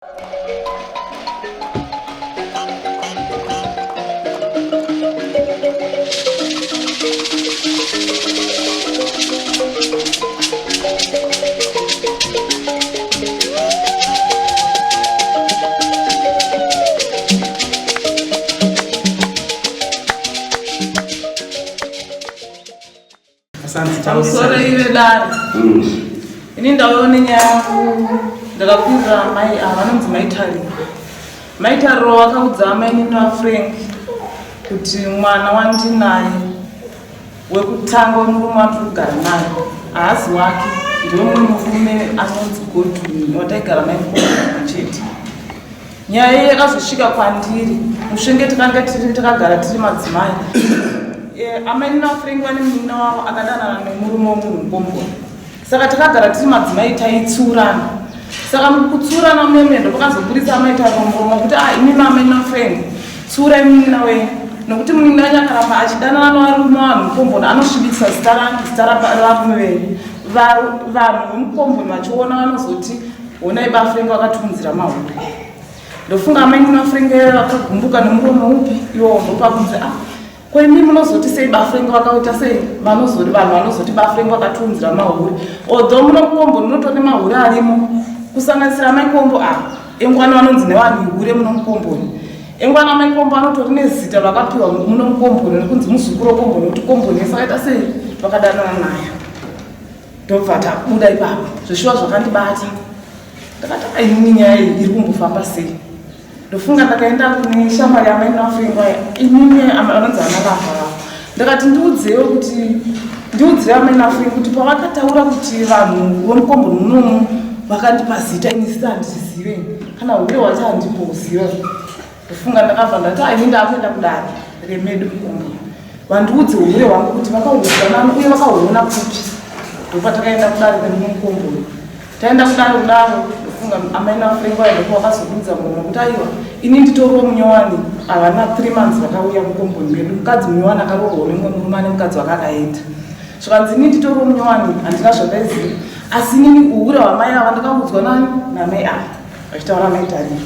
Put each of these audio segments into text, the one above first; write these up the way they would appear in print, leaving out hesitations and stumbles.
Pamusoro ive dare. Ini ndauya nenyaya yangu ndakakwirira amai ava vanonzi mai Tariro. Mai Tariro vakaudza amai nini vaFrank kuti mwana wandinaye wekutanga wemurume wandiri kugara naye haazi wake ndiwe mumwe murume anonzi Godwin wataigara naye mukomana chete. Nyaya iyi yakazosvika kwandiri musvenge takanga tiri takagara tiri madzimai. Eh, amai naFrank vane munin'ina wavo akadanana nemurume wemunhu mukomboni. Saka takagara tiri madzimai taitsiurana. Saka mukutsiurana meme ndopakazoburitsa amai Tariro muromo kuti ah imi amai naFrank tsiurai munin'ina wenyu nokuti munin'ina wenyu akaramba achidanana nevarume vanhu mukomboni anosvibisa zita rangu zita ravarume venyu. Vanhu vemukomboni vachiona vanozoti Honai ba Frank vakatiunzira mahure. Ndofunga amai kuna Frank vakagumbuka nemuromo upi iwowo ndopakunzi ah ko imi munozoti sei ba Frank vakaita sei vanozoti vanhu vanozoti ba Frank vakatiunzira mahure. Although muno mukombo munotone mahure arimo kusanganisira amai kombo ah engwana vanonzi nevanhu ihure muno mukomboni. Engwana amai kombo anotori nezita vakapiwa muno mukomboni nekunzi muzukuru wekomboni kuti komboni yese akaita sei vakadanana nayo. Ndobva tabuda ipapo zveshuwa zvakandibata ndakati ainini nyaya iyi iri kumbofamba sei ndofunga ndakaenda kune shamwari yamai nafengwa inini anonzi ana lava vavo ndakati ndiudzewo kuti ndiudzire amai nafenga kuti pavakataura kuti vanhu vemukomboni munomu vakandipa zita ini zita handizive kana hure wacho handimboziva Ndofunga ndakabva ndati ah, ini ndakuenda kudare remedu mukombo vandiudze hure hwangu kuti vakauudza nani uye vakauona kupi ndopatakaenda kudare remukombo taenda kudare kudaro ndofunga amai nafrengo vaendepo vakazoudza muromo kuti aiwa ini nditoriwo munyowani havana three months vakauya mukomboni medu mukadzi munyowani akaroorwa nemumwe murume ane mukadzi wake akaenda zvikanzi ini nditoriwo munyowani handina zvandaiziva asi inini uhure hwamai ava ndakaudzwa nani namai ava vachitaura mai Tariro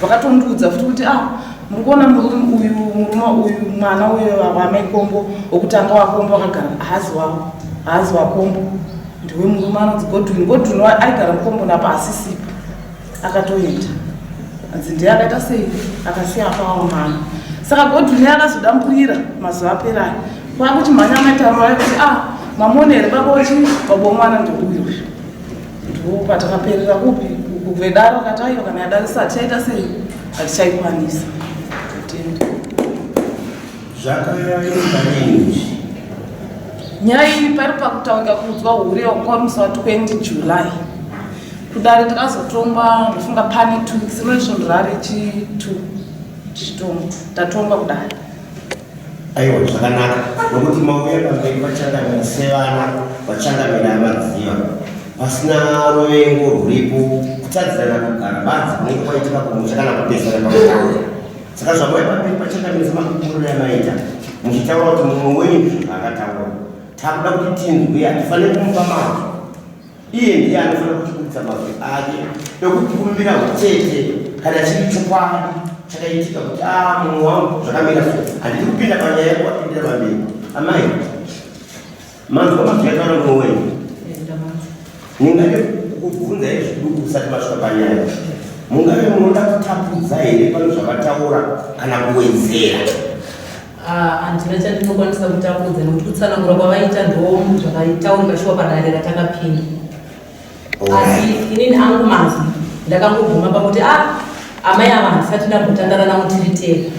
vakatondiudza futi kuti ah muri kuona murume uyu murume uyu mwana uyu wamai Kombo wekutanga waKombo akagara haazi wavo haazi waKombo ndiwe murume anonzi Godwin Godwin aigara muKombo napo asisipo akatoenda anzi ndiye akaita sei akasiya apawo mwana saka Godwin akazodamburira mazuva aperayo kwakuchimhanya mai Tariro vaikuti ah mamuona here baba wechi baba womwana ndeuyu uyu Ndipo patakaperera kupi kuvedaro akati aiwa kana yadarisa hatichaita sei hatichaikwanisa. Totenda. Zvakaenda nei? Nyaya iyi pari pakutaurika kuudzwa hure kwari musi wa 20 July. Kudare takazotongwa ndofunga pane 2 weeks rinori svondo rarechi 2 tichitongwa tatongwa kudare. Aiwa zvakanaka nokuti mauya pamberi pachangamira sevana vachangamira amadziva pasina ruvengo rwuripo kutadzirana kugara badzi kunenge kwaitika kumusha kana kupesana pakutaura saka zvamauya pamberi pachangamira semakukuriro yamaita muchitaura kuti mumwe wenyu ndizvo zvaakataura takuda kuti tinzwe hatifaniri kumupa mazwi Iye ndiye anofanira kutibudisa mazwi ake ekutikumbira utete kana chiri chokwadi chakaitika kuti a ah, mumwe wangu zvakamira so handidi kupinda panyaya yekuwapindira pamberi amai manzwa mazwi ataura mumwe wenyu ndingade kukubvunzai zviduku usati masvika panyaya mungave munoda kutapudza here pane zvavataura kana kuwedzera Ah, handina chandinokwanisa kutapudza nekuti kutsanangura kwavaita ndo zvakaitaurika shuwa padare ratakapinda asi inini angu mazwi ndakangoguma pakuti a ah, amai ava handisati ndambotandara navo tiri tega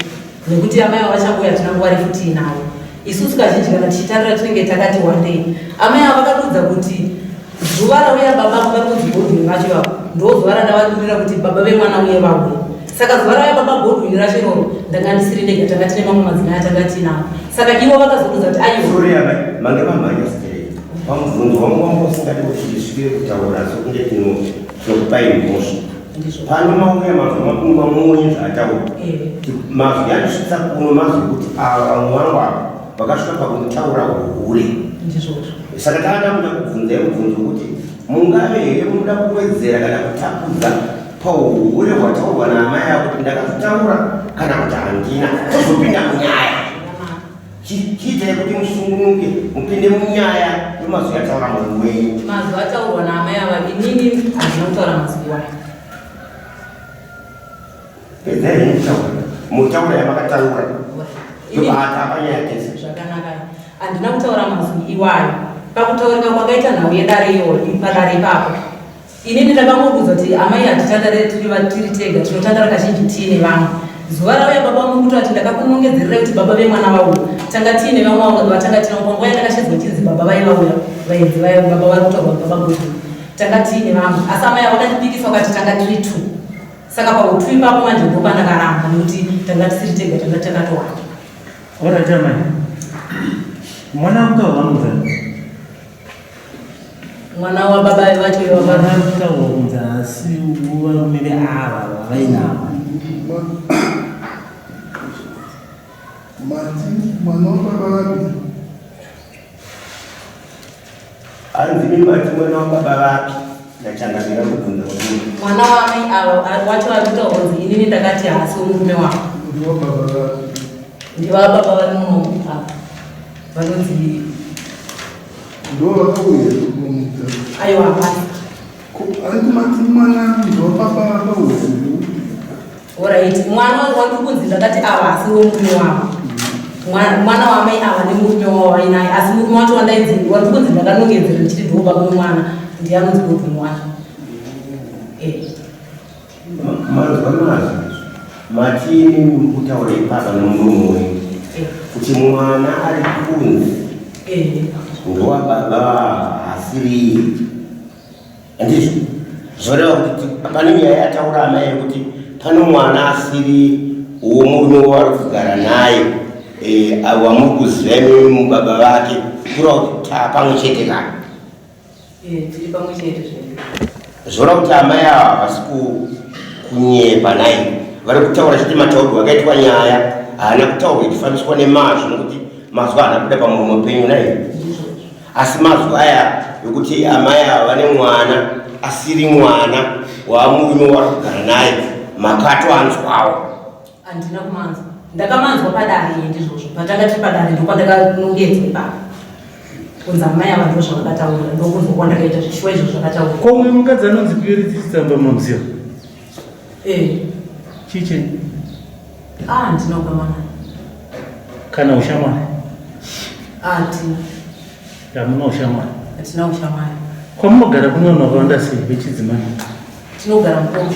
nekuti amai ava vachanguya hatina nguva refu tiinavo isusu kazhinji kana tichitandara tinenge takati wandei amai ava vakatiudza kuti Zuva rauya baba avo vari kunzi Godwin vacho ivavo ndo zuva randavadurira kuti baba vemwana uye vauye. Saka zuva rauya baba Godwin racho iroro ndanga ndisiri ndega tanga tine mamwe madzimai atanga tiinawo. Saka ivo vakazobvunza kuti aiwa. Sorry amai, mange mamhanya stereki. Pamubvunzo wangu wanga usingadi kuti ndisvikire kutaura sokunge tinokupai mhosva. Pano mauya mazwi makumba muonye zvaataura. Eh. Mazwi andisvitsa kuno mazwi ekuti ava vamwe vangu ava vakasvika pakunitaura uhure. Ndizvozvo. Saka tanga takuda kubvunzai mubvunzo wekuti mungave here munoda kuwedzera kana kutapudza Pauhure hwataurwa naamai avo kuti ndakazvitaura kana kuti handina, tozopinda munyaya. Chiitai kuti musungunuke mupinde munyaya yemazwi ataura munhu wenyu. Mazwi ataurwa naamai ava inini handina kutaura mazwi iwayo. Pedzai henyu kutaura. Mutaura yamakataura. Ndobata panyaya tese. Zvakanaka. Handina kutaura mazwi iwayo. Pakutaurika kwakaita nhau yedare iyoyo padare ipapo. Inini ndakangobudzwa kuti amai hatitandare tiri tiri tega tinotandara kazhinji tiine vamwe. Zuva rauya baba muri kutaura kuti ndakakunongedzererai kuti baba vemwana vauya. Tanga tiine vamwe vamwe vatanga tinavo panguva yandakashedzwa chinzi baba vaivauya vaenzi vaya baba vari kutaurwa baba Godwin. Tanga tiine vamwe asi amai ava vakandipikisa vakati tanga tiri two. Saka pautu ipapo manje ndopandakaramba nekuti tanga tisiri tega tanga takatowanda. Alright amai. Mwana akutaurwa anonzi Mwana wababa vacho mwana akutaurwa kunzi haasi varume veava vavainavo. Mati mwana wababa vapi? Hanzi mimati mwana wababa vapi? Ndachangamira kubvunza kuti Mwana waamai ava wacho ari kutaurwa kunzi inini ndakati haasi wemurume wavo. Ndiwababa vapi? Ndivababa vari muno apa vanonzi Ndo vakauya kumuta. Aiwa hapana. Hanzi mati mwana ndiwababa vakauya. Alright, mwana wandiri kunzi ndakati ava asi wemurume wavo. Mwana waamai ava nemurume wavo vainaye asi murume wacho wandainzi wandiri kunzi ndakanongedzera ndichiti ndiwo baba wemwana ndiye anonzi Godwin wacho. Eh. Manzwa mazwi matini mukutaura ipapa nomurume wenyu kuti mwana ari kunzi ndowababa asiri handizvo zvoreva kuti pane nyaya yataura amai yekuti pano mwana asiri womurume wavari kugara naye eh, wamuri kuziva imimi baba vake kureva kuti tapamwe chete kana Eh, tiri pamwe chete zvedu. Zvoreva kuti amai ava havasi kunyepa nhai, vari kutaura chete mataurwo akaitwa nyaya haana kutaurwa ichifambiswa nemazvo nokuti mazwi haana kubuda pamuromo penyu nhai. Asi mazwi aya yokuti amai ava vane mwana asiri mwana wamurume wari kugara naye makatoanzwawo. Handina kumanzwa. Ndakamanzwa padare iye ndizvozvo. Patanga tiri padare ndopandakanongedzwa ipapo. Kunzi amai ava ndozvavakataura ndokunzwa kwandakaita zvishuwa izvo zvakataura. Ko mumwe mukadzi anonzi Purity Chitsamba munomuziva? Eh. Chii chenyu? Ah, handina kukama naye. Kana ushamwari? Ah, handina. Hamuna ushamwari? Hatina ushamwari. Kwamunogara kune vanhu vakawanda sei vechidzimai? Tinogara mukombo.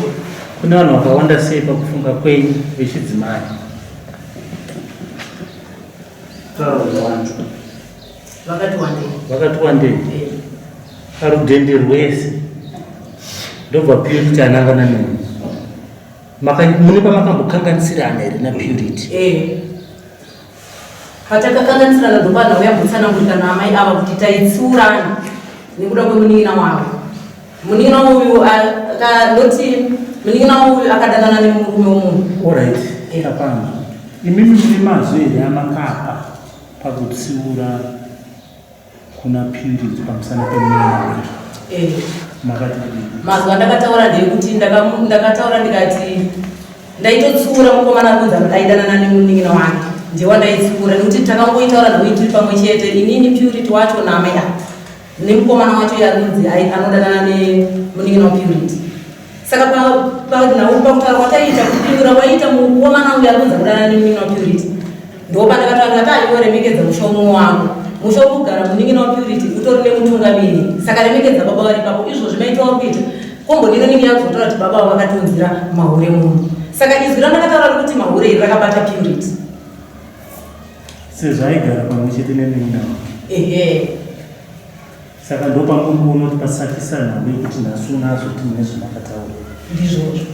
Kune vanhu vakawanda sei pakufunga kwenyu vechidzimai? Vakati wandei. Vakati wandei. Eh. Parudhende rwese ndobva Purity anangana nemi. Mune pamakambokanganisirana here naPurity? Eh. Patakakanganisirana ndopanhau yambotsanangurika naamai ava kuti taitsiurana nekuda kwemunin'ina wavo. Munin'ina uyu ndoti munin'ina uyu akadanana nemurume wemunhu. Alright, hapana. Imimi mune mazwi here amakapa pakutsiura kuna Purity pamusana pemunin'ina wake? Eh. Makati kudii? Mazwi andakataura ndeyekuti ndakataura ndikati ndaitotsiura mukomana kunzi aidanana nemunin'ina wake ndiye wandaitsiura nekuti takangoitaura nhau tiri pamwe chete inini Purity wacho naamai ava nemukomana wacho iye anonzi anodanana nemunin'ina waPurity. Saka panhau pakutaura kwataiita kupindura kwaiita mukomana uyu anonzi anodanana nemunin'ina waPurity ndopandakataura ndikati aiwa remekedza musha umwe wako musha uri kugara munin'ina waPurity utori nemutungamiri saka remekedza baba vari ipapo izvozvi maita uri kuita kombonino ningi yakuzotaura kuti baba avo vakatonzira mahure munhu saka izwi randakataura rekuti mahure iri rakabata Purity sezvo aigara pamwe chete nemunin'ina wake. Ehe. Saka ndopamuri kuona kuti pasakisa nhau yekuti nhasi uno azoti mune zvamakataura. Ndizvozvo.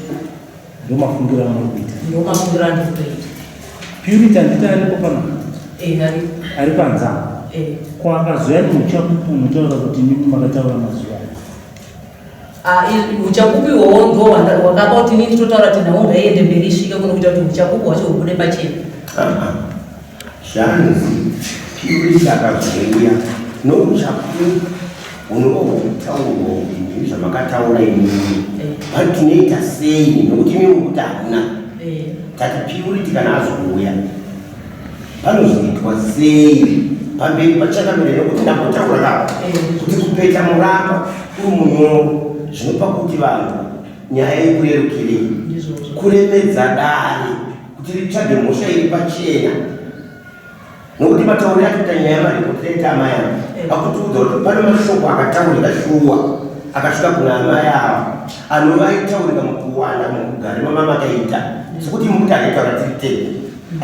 Ndomafungiro amuri kuita. Ndomafungiro andiri kuita. Purity handiti aripo pano? Eh, aripo. Ari panze apo. Eh. Ko akazouya neuchapupu unotaura kuti imimi makataura mazuva aya? Ah, uchapupu ihwohwo ndo hwakapa kuti inini totaura kuti nhau ngaiende mberi isvike kuno kuita kuti uchapupu hwacho hubude pachena. Zvanzi Purity akazouya nouchapupu Unova hwekutaurwa kuti ndini zvamakataura imimi but tinoita sei nokuti imimi mukuti hamuna tati Purity kana azouya panozoitwa sei pamberi pachangamire nokuti ndambotaura ka kuti kupeta murapa kuri munyoro zvinopa kuti vanhu nyaya yekurerukirei kuremedza dare kuti ritsvage mhosva iri pachena Nokuti matauriro atoita nyaya maripoti aita amai ava eh. akutiudza kuti pane mashoko akataurika shuwa akasvika kuna amai ava anova aitaurika mukuwanda mukugara mama makaita sekuti mukuti akaitaura tiri tega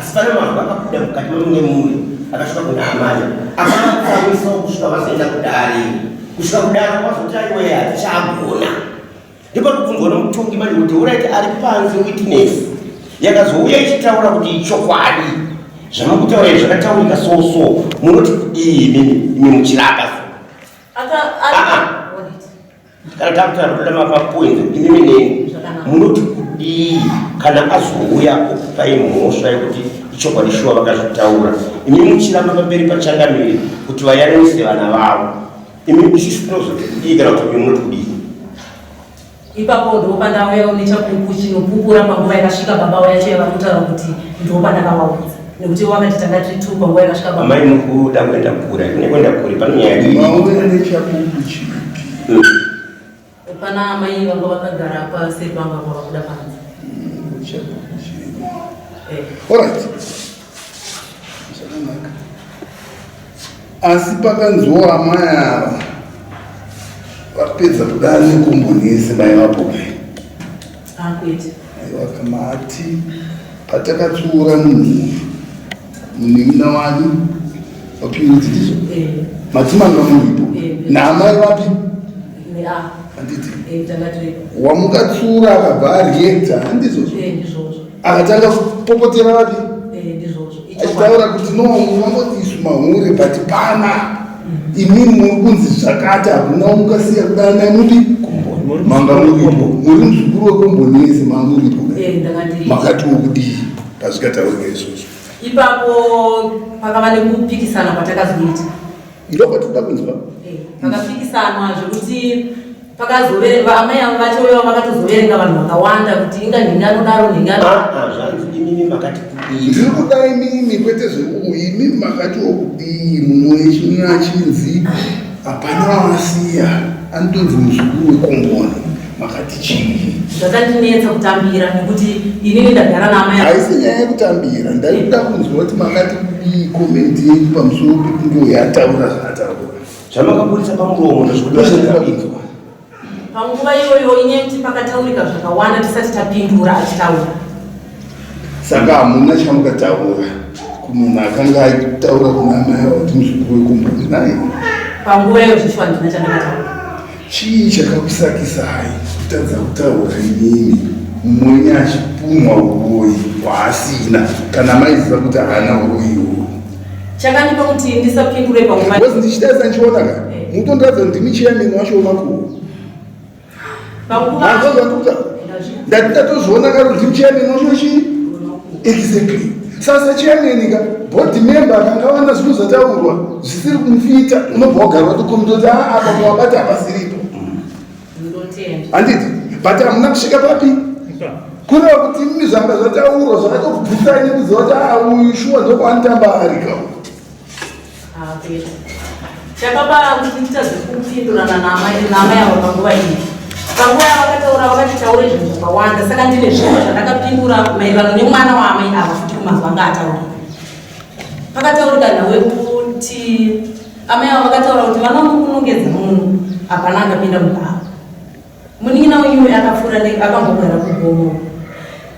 asi pane mazwi akabuda mukati mamune muri akasvika kuna amai akavatsamwisawo kusvika vazoenda kudare kusvika kudare kwazoti aiwe hatichagona Ndipo kubvunzwa nomutongi manje kuti uraiti ari panze witness yakazouya ichitaura kuti ichokwadi zvamukutaura izvi zvakataurika so so munoti kudii imimi imi muchiramba so ah, ah. kana takutaura toda mapapoints imimi neni munoti kudii kana azouya okupai mhosva yekuti ichokwadi shuwa vakazvitaura imi muchiramba pamberi pachangamire kuti vayananise vana vavo Imi isusu tinozoti kudii kana kuti munoti kudii? Ipapo ndopandauyawo nechapupu chinopupura panguva yakasvika baba wacho yavari kutaura kuti ndopandakavaudza nekuti vakati tanga tiri two panguva yakasvika baba. Amai mukuda kuenda kure, kune kuenda kure pane nyaya dii? Mauya nechapupu chipi? Hmm. Pana amai vanga vakagara paseri panga pavakuda panze. Hmm, chapupu chipi? Eh. All right. Zvakanaka. Asi pakanziwo amai ava vapedza kuda nekomboni yese mai vapo ah, aiwa kamati patakatsiura munhu uyu munin'ina wanyu waPurity ndizvo eh. mati manga muripo eh, naamai vapi handiti eh, wamukatsiura akabva areacta handizvozvo akatanga kupopotera vapi achitaura kuti no mungangoti isu mahure but pana mhm. imimi muri kunzi zvakati hakuna mukasiya kudana mupi manga muripo muri muzukuru wekomboni yese manga muripo eh, makatiwo kudii pazvikataurika izvozvo ipapo pakava nekupikisana kwatakazoita ndokwatinoda kunzwa eh, pakapikisanwa zvekuti pakazoverengwa amai avo vacho vakatozoverenga vanhu vakawanda kuti inga nhingi anodaro nhingi ah, ah, zvanzi imimi makati kudii ndiri kuda imimi kwete zveuyu imimi makatiwo kudii mumwe wechimwe achinzi hapana wavasiya anotonzi muzukuru wekomboni makati chii zvakandinetsa kutambira nekuti inini ndagara naamai haisi nyaya yekutambira ndaikuda kunzwa kuti makati kudii komenti yenyu pamusoro pekunge uyo ataura zvaataura zvamakaburitsa pamuromo ndozvikuda panguva iyoyo inyaya yekuti pakataurika zvakawanda tisati tapindura achitaura saka hamuna chamukataura kumunhu akanga aitaura kuna amai ava kuti muzukuru wekomboni naye panguva iyo zveshuwa handina chandakataura Chii chakakusakisai kutadza kutaura imimi mwenye achipumwa uroyi hwaasina kana maiziva kuti haana uroyi ihwohwo? Chakandipa kuti ndisapindure panguva Because ndichitarisa ndichiona ka eh. mutondiratidza kuti ndimi chairman wacho wemakuhwa. Panguva Manzwa zvandikuta? Ndati ndatozviona kare kuti ndimi chairman wacho chii? Exactly. Sasa chairman ka board member akanga awana zvinhu zvataurwa zvisiri kumufita unobva wagara watokomita kuti aa apa pawabata hapasiripo. Handiti? But hamuna kusvika papi? Kureva kuti imi zvanga zvataurwa zvakatokubvisai nekuziva kuti aa uyu shuwa ndokwaanotamba ari ka uyu. Chakapa kuti nditadze kupindurana naamai ava panguva iyi. Panguva yavakataura vakati taure zvinhu zvakawanda saka ndine zvinhu zvandakapindura maererano nemwana waamai ava futi kumazwi anga ataura. Pakataurika nhau yekuti amai ava vakataura kuti vana mukunongedza munhu hapana akapinda mubhawa. Munin'ina wenyu uyu akapfuura akambogara kugomo.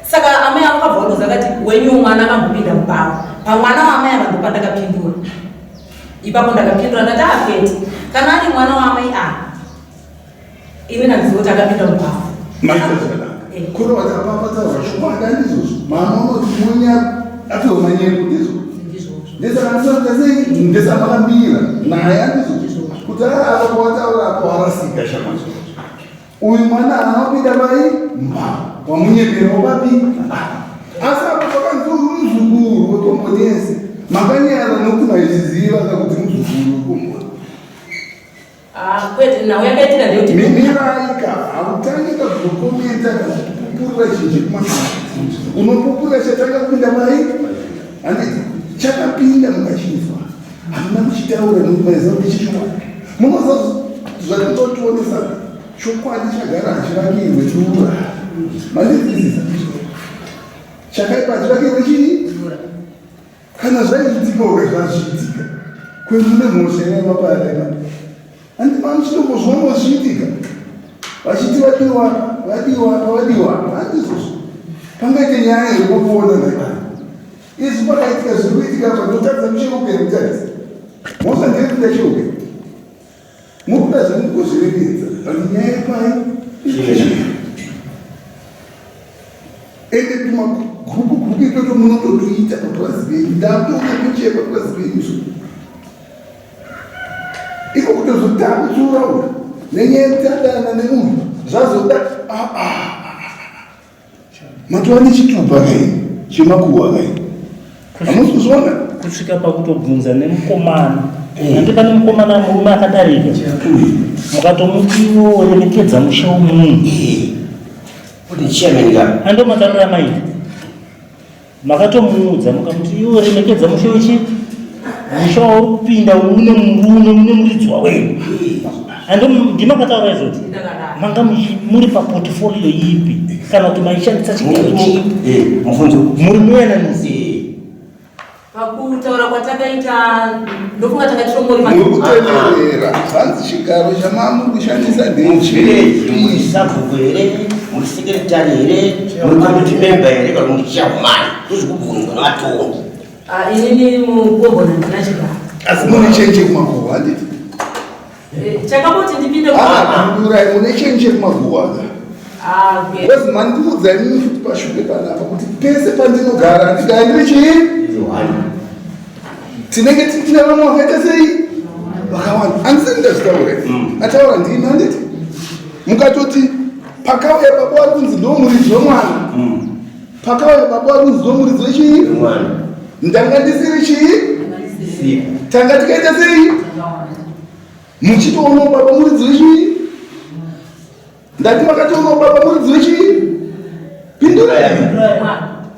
Saka amai avo vakabva vatoza vakati wenyu mwana akambopinda mubhawa. Pamwana waamai ava ndopandakapindura. Ipapo ndakapindura ndati akwete. Ah, Kana ari mwana waamai ava ini nandiziva kuti akapinda mubhawa. Maita zvakanaka. Eh. Kureva kuti apa pataurwa chokwadi handizvozvo. Mama unoti munya apiwa manyepo ndizvo. Ndizvozvo. Ndesaka ndinoita sei? Ndesaka makambira naye handizvo. Kuti ari apa pawataura apa warasika shamwari. Uyu mwana haana kupinda mai mba wamunyepera wapapi. Asi apo pakanzi uyu muzukuru wekombonesi makanyara nokuti maizviziva kakuti muzukuru wekomboni. Ah, kwete nhau yakaitika ndeyekuti Mimiraika hautangi kakuzokomenta kana kupupurira chinhu chekumashure. Unopupurira chatanga kupinda mai handiti chakapinda mukachinzwa hamuna kuchitaura nokuti maiziva kuti chichokwadi. Munoziva zvatinotionesa chokwadi chagara hachivakirwe dura. Mandinzwisisa? Chakaipa hachivakirwe chii? Kana zvaiitika uke zvazviitika kwenyu mune mhosva here mapara ipapo? Hanti mamuchitombozviona zvichiitika vachiti vadiwa vadiwa vadiwa handizvozvo pangaite nyaya here pakuona nhai izvi pakaitika zviri kuitika apa ndotadza kucheuka here kutarisa mhosva ndeyekuda cheuka Mukuda zvenyu kuzvireredza but nyaya yepai ende tumagurupu gurupu itoto munototuita papurazi penyu ndatoona picha yepapurazi penyu so iko kutozotakutsura uyu nenyaya yekuti adana neuyu zvazoda ah, ah. Matova nechitupa kai chemakuhwa kai hamusi kuzviona kusvika pakutobvunza nemukomana eh. andi pane mukomana murume akadarika mukatomuti iwo remekedza musha wemunhu eh. ando makarora maita Makatomuudza mukamuti iwe remekedza musha wechi musha wauri kupinda une murume une muridzi wawenyu. Ando ndimakataura izvozvo. Manga muri paportfolio ipi kana kuti maishandisa chigaro chipi? Eh, mubvunzo. Muri muyananisi. Eh. Pakutaura kwatakaita ndofunga tanga tichongori muri kutenderera zvanzi chigaro chamamuri kushandisa ndechipi? Muri sabhuku here? Muri secretary here? Muri committee member here kana muri chairman? Ndozvikubvunzwa nevatongi. Ah, inini mukombona ndina chigaro. Asi mune chenje kumakuhwa handiti? Eh, chakamboti ndipinde ah, pindurai mune chenje kumakuhwa ka. Ah, because mandiudza inini futi pashure panapa kuti pese pandinogara ndigara ndiri chii? Tinenge tine vamwe vakaita sei? Vakawanda. Handisati ndazvitaura. Ataura ndini handiti? Mukatoti pakauya baba wari kunzi ndo muridzi wemwana mm. pakauya baba wari kunzi ndo muridzi wechii ndanga ndisiri chii tanga tikaita sei muchitoonawo baba muridzi wechii ndati makatoonawo baba muridzi wechii pindurai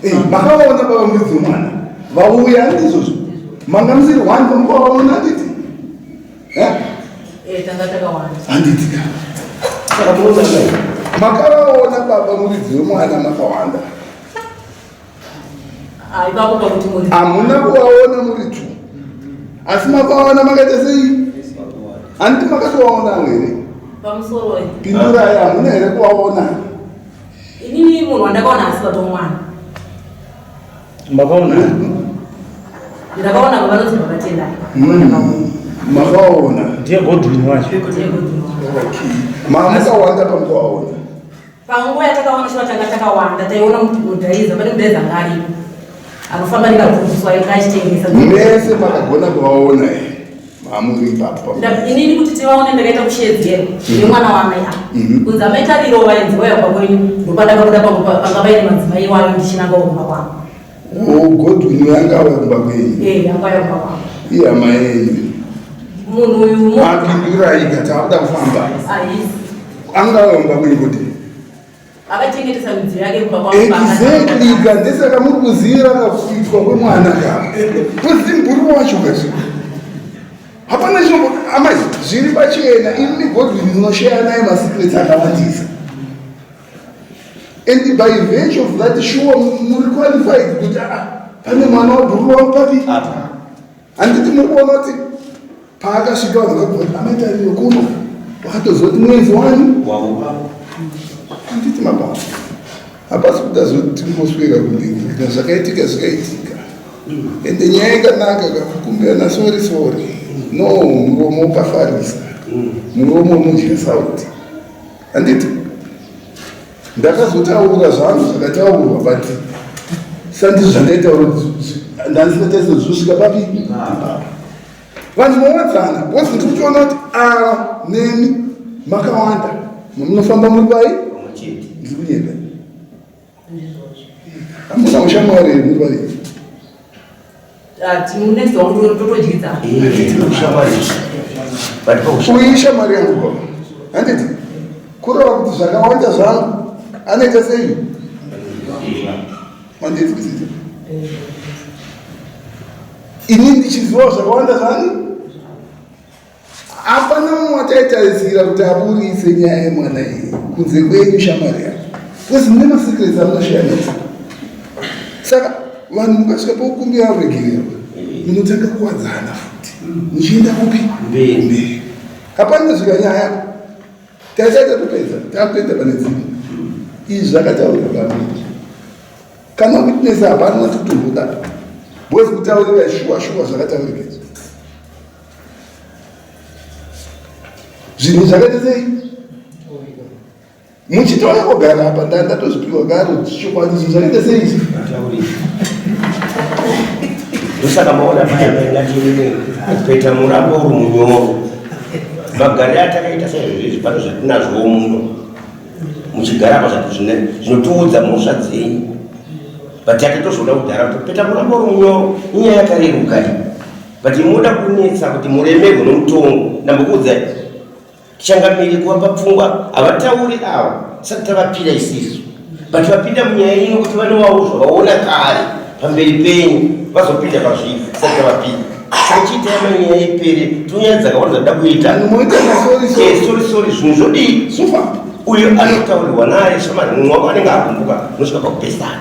eh, makaona baba muridzi wemwana vauya handizvozvo manga musiri one pamukwavaona handiti Eh? Eh, tanga takawanda. Handiti ka. Saka munoona mai. Makavaona baba muridzi wemwana makawanda. Ah, ipapo pakuti muri. Hamuna kuvaona muri two. Asi makavaona makaita sei? Handiti makatovaona here? Pamusoro. Pindurai hamuna here kuvaona? Inini munhu wandakaona asi baba mwana. Makaona? Ndakaona baba vanonzi baba Tendai. Makaona. Ndiye Godwin wacho. Ndiye Godwin wacho. Okay. Makawanda pamukaona. Panguva yatakaona shuwa tanga takawanda taiona mudhaiza pane mudhaiza anga aripo anofamba nekabvunziswa achitengesa. Mese makagona kuvaona here? Mamuri ipapo. Inini kuti tivaone ndakaita kusheedzera mhm. nemwana waamai ava. Mhm. Kunzi amai tariro vaenzi vauya kumba kwenyu ndopandakabuda panga paine madzimai iwayo ndichinanga kumba kwangu. Oh, Godwin yanga auya kumba kwenyu. Eh, yanga auya kumba kwangu. Ihama yenyu. Munhu uyu apindura iga takuda kufamba. Ahisi. Anga auya kumba kwenyu kuti akachengetesa midziyo yake kumba kwangu. Exactly, ndesaka muri kuziva kakuitwa kwemwana ka. Kuzi mburu wacho kazi. Hapana chinombo amai zviri pachena ini Godwin ndinoshare naye masecrets akawandisa. And by virtue of that sure muri qualified kuti ah, pane mwana wabhuru wangu papi? Apa. Handiti muri kuona kuti Paakasvika vanhu vakabva vati amai Tariro kuno wakatoziva kuti muenzi wani wavo handiti mababa hapasi kuda zvoti tingoswera kundingi kana zvakaitika zvakaitika ende nyaya ikanaka kakukumbirana sori sori no muromo ukafarisa muromo unodya sauti handiti ndakazotaura zvangu zvakataurwa but sandizvo zvandaitaura ndandisingatarise zvinosvika papi ipapo Vanhu mowadzana because ndiri kutoona kuti ava nemi makawanda mamunofamba muri pai ndiri kunyeka hamuna ushamwari here muri pai Uyu ishamwari yangu baba. Handiti? Kureva kuti zvakawanda zvangu anoita sei? Mandinzwisisa. Ini ndichiziva zvakawanda zvani? Hapana mumwe wataitarisira kuti aburitse nyaya yemwana iyi kunze kwenyu shamwari yako. Because mune masecrets amunoshandisa. Saka vanhu mukasvika pokukumbira ruregerero munotanga kuwadzana futi muchienda kupi? Mberi. Hapana zvika nyaya. Taita tatopedza takutoenda pane dzimwe. Izvi zvakataurika pamberi. Kana witness hapana wati kutomboda. Because kutaurika shuwa shuwa zvakataurika izvi. Zvinhu zvakaita sei? Muchitouya kogara apa nda ndatozvipiwa garo chokwadi zvinhu zvakaita sei izvi? Ndosaka maona paya paingatinini kuita murambo uri munyoro. Magariro atakaita saizvozvo pane zvatinazvo muno. Muchigara apa zvinotiudza mhosva dzenyu. But takatozoda kudhara kuti peta murambo uri munyoro inyaya yakareruka iyi. But moda kunetsa kuti muremerwe nomutongo. Ndambokuudzai. Changamire kuvapa pfungwa havatauri ava sati tavapira isisu but vapinda munyaya ino kuti vanovawo zvavaona kare pamberi penyu vazopinda pazvivi sati tavapira saka chiitai manyaya ipere tonyaya dzakawanda dzada kuita eh, sorry sorry zvinhu zvodii uyo anotaurirwa naye shamari mumwe wako anenge agumbuka unosvika pakupesana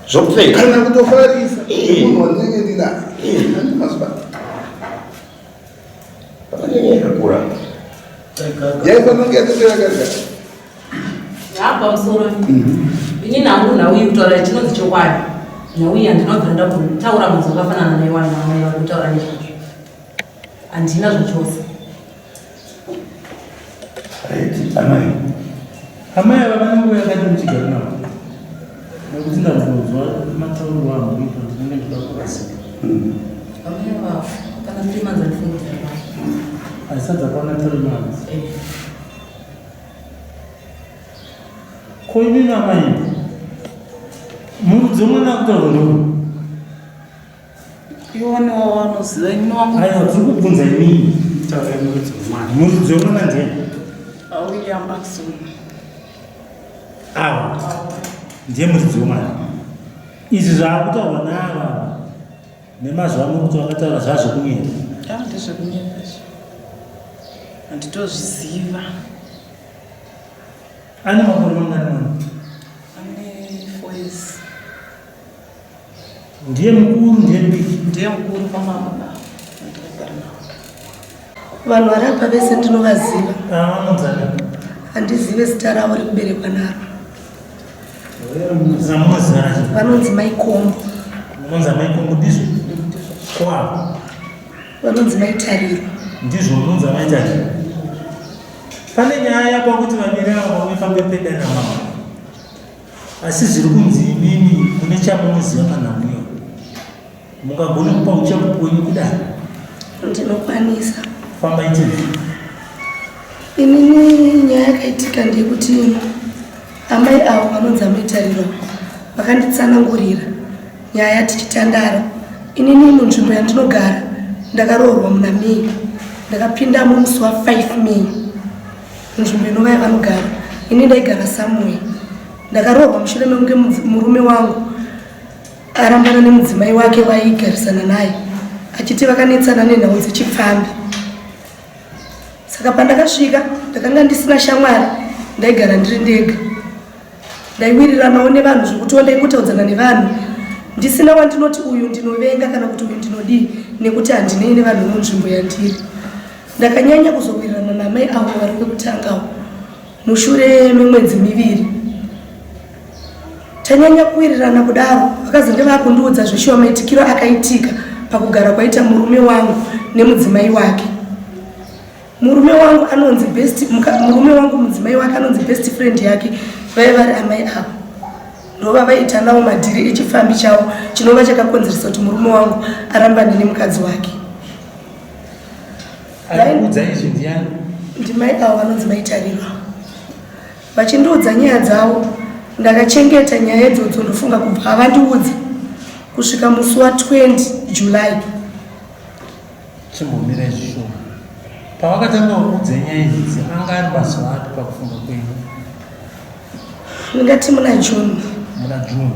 zvopfeka kana kutofarisa eh. munhu wandinenge ndinaye eh. Pakanyanya yakakura. Yaifanira kunge yatopera kare kare. Pamusoro ini nhangu nhau iyi kutaura chinonzi chokwadi nhau iyi handina kubvira ndakutaura manzwi akafanana naiwana amai vari kutaura nezvazvo handina zvachose. Amai amai ava vane nguva yakati muchigara navo nekuti ndambonzwa matauriro amboita ndinenge ndoda kurasika. Amai ava kana 3 months andifunga kuti Haisati dzakwana 3 months. Eh. Ko imimi amai murudzi wemwana akutaurwa ndoku Iwone wawanoziva ini wangu. Aiwa tiri kubvunza imimi. Taurai murudzi wemwana. Murudzi wemwana ndiani? William Axon. Awa. Ndiye muridzi wemwana. Izvi zvaakutaurwa naava nemazwi amuri kuti vakataura zvazvekunyepa. Ah, ndezvekunyepa izvi. Handitozviziva. Ane makore mangani mwana? Ane 4 years. Ndiye mukuru ndiye mudiki? Ndiye mukuru pamama ndakagara navo. Vanhu vari apa vese ndinovaziva. Ah, vanonzani? Handizive zita ravo rekuberekwa naro. Zamunoziva racho? Vanonzi Mai Kombo. Vanonzi Mai Kombo ndizvo? Kwavo. Vanonzi Mai Tariro. Ndizvo munonzi Mai Tariro. Pane nyaya pakuti vaviri ava vauye pamberi pedare ramambo. Asi zviri kunzi imimi mune chamunoziva panhau iyoyo. Mungagone kupa uchapupu wenyu kudare? Ndinokwanisa. Fambai tinzwe. Inini nyaya yakaitika ndeyekuti amai avo vanonzi amai Tariro vakanditsanangurira nyaya tichitandara. Inini munzvimbo yandinogara ndakaroorwa muna May. Ndakapindamo musi wa 5 May. Nzvimbo inova yavanogara ini ndaigara somewhere. Ndakaroorwa mushure mekunge murume wangu arambana nemudzimai wake waigarisana naye achiti vakanetsana nenhau dzechipfambi. Saka pandakasvika ndakanga ndisina shamwari, ndaigara ndiri ndega. Ndaiwiriranawo nevanhu zvekutiwo ndaingotaudzana nevanhu ndisina wandinoti uyu ndinovenga kana kuti uyu ndinodii nekuti handinei nevanhu munzvimbo yandiri. Ndakanyanya kuzowirirana namai avo vari kwekutangawo mushure memwedzi miviri. Tanyanya kuwirirana kudaro vakazenge vakundiudza zveshuwa maitikiro akaitika pakugara kwaita murume wangu nemudzimai wake. Murume wangu anonzi best murume wangu mudzimai wake anonzi best friend yake vaive vari amai avo ndova vaiita nawo madhiri echifambi chavo chinova chakakonzeresa kuti murume wangu arambane nemukadzi wake. Akakuudza izvi ndiani? Ndimai avo vanonzi mai Tariro. Vachindiudza nyaya dzavo ndakachengeta nyaya idzodzo ndofunga kubva avandiudza kusvika musi wa 20 July. Chimbomira zvishoma. Pavakatanga kuudza nyaya idzi anga ari mazuva api pakufunga kwenyu? Ndingati muna June. Muna June.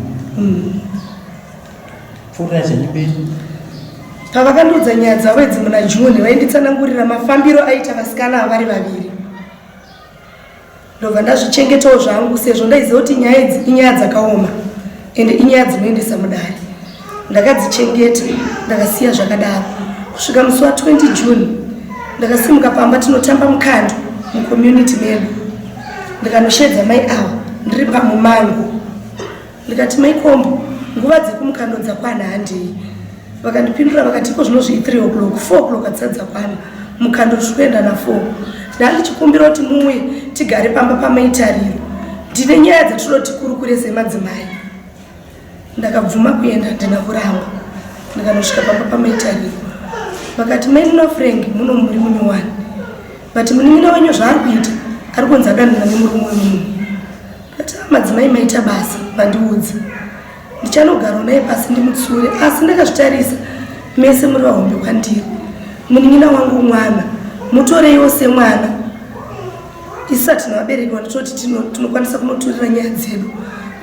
Pfuurirai zvenyu mberi. Pavakandiudza nyaya dzavo idzi muna June vainditsanangurira mafambiro aita vasikana ava vari vaviri. Ndobva ndazvichengetawo zvangu sezvo ndaiziva kuti nyaya idzi inyaya dzakaoma ende inyaya dzinoendesa mudare. Ndakadzichengeta ndakasiya zvakadaro kusvika musi wa 20 June ndakasimuka pamba tinotamba mukando mucommunity medu ndikanoshedza mai ava ndiri pamumango Ndikati mai Kombo nguva dzekumukando dzakwana handei. Vakandipindura vakati iko zvino zvii 3 o'clock 4 o'clock hadzisati dzakwana mukando tiri kuenda na 4. Ndandichikumbira kuti muuye tigare pamba pamai Tariro ndine nyaya dzatinoda kuti tikurukure semadzimai. Ndakabvuma kuenda handina kuramba ndikanosvika pamba pamai Tariro vakati mai Nino Frank muno muri munyowani but munin'ina wenyu zvaari kuita ari kunzi adanana nemurume wemunhu. Ndati madzimai maita basa mandiudza. Ndichanogara naye pasi ndimutsure asi ndakazvitarisa mese muri vahombe kwandiri. Munin'ina wangu mwana mutoreiwo semwana. Isu hatina vabereki vanototi tinokwanisa kunoturira nyaya dzedu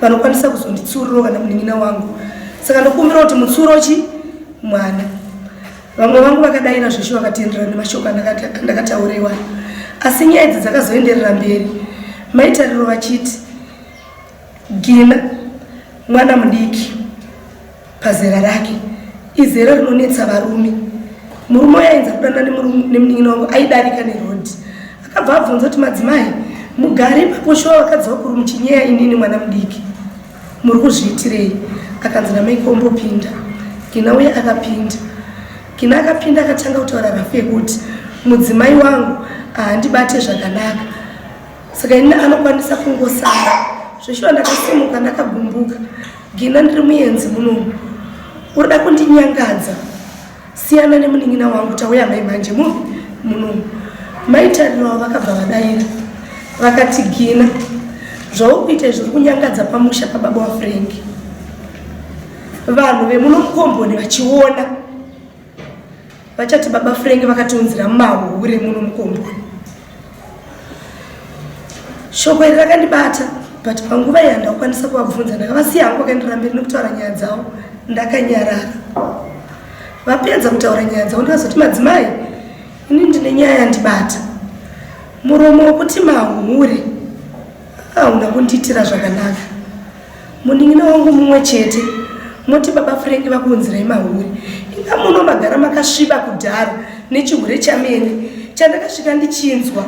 vanokwanisa kuzonditsurirawo kana munin'ina wangu. Saka ndokumbira kuti mutsurochi mwana. Vamwe vangu vakadaira zveshe vakatenderana nemashoko andakataura iwayo. Asi nyaya idzi dzakazoenderera mberi. Mai Tariro vachiti Gina mwana mudiki pazera rake izera rinonetsa varume. Murume uyo ainzi akudanana nemunin'ina wangu aidarika neroad. Akabva abvunza kuti madzimai mugare ipapo shuwa vakadzi vakuru muchinyeya inini mwana mudiki. Muri kuzviitirei? Akanzi namai Kombo pinda. Gina uye akapinda. Gina akapinda akatanga kutaura rafu yekuti mudzimai wangu haandibate zvakanaka saka ini anokwanisa kungosara. Zveshuwa ndakasimuka ndakagumbuka. Gina ndiri muenzi munomu. Urida kundinyangadza. Siyana nemunin'ina wangu tauya mai manje muvi munomu. Mai Tariro avo vakabva vadaira vakati Gina zvauri kuita izvi uri kunyangadza pamusha pababa waFrank. Vanhu vemuno mukomboni vachiona vachati baba Frank vakatiunzira mahure muno mukomboni. Shoko iri rakandibata but panguva iyi handakukwanisa kuvabvunza ndakavasiya hangu vakaenderera mberi nekutaura nyaya dzavo ndakanyarara. Vapedza kutaura nyaya dzavo ndikazoti madzimai ini ndine nyaya yandibata. Muromo wekuti mahure hauna kundiitira zvakanaka. Munin'ina wangu mumwe chete moti baba Frank vakuunzirai mahure. Inga muno magara makasviba kudhara nechihure chamene chandakasvika ndichinzwa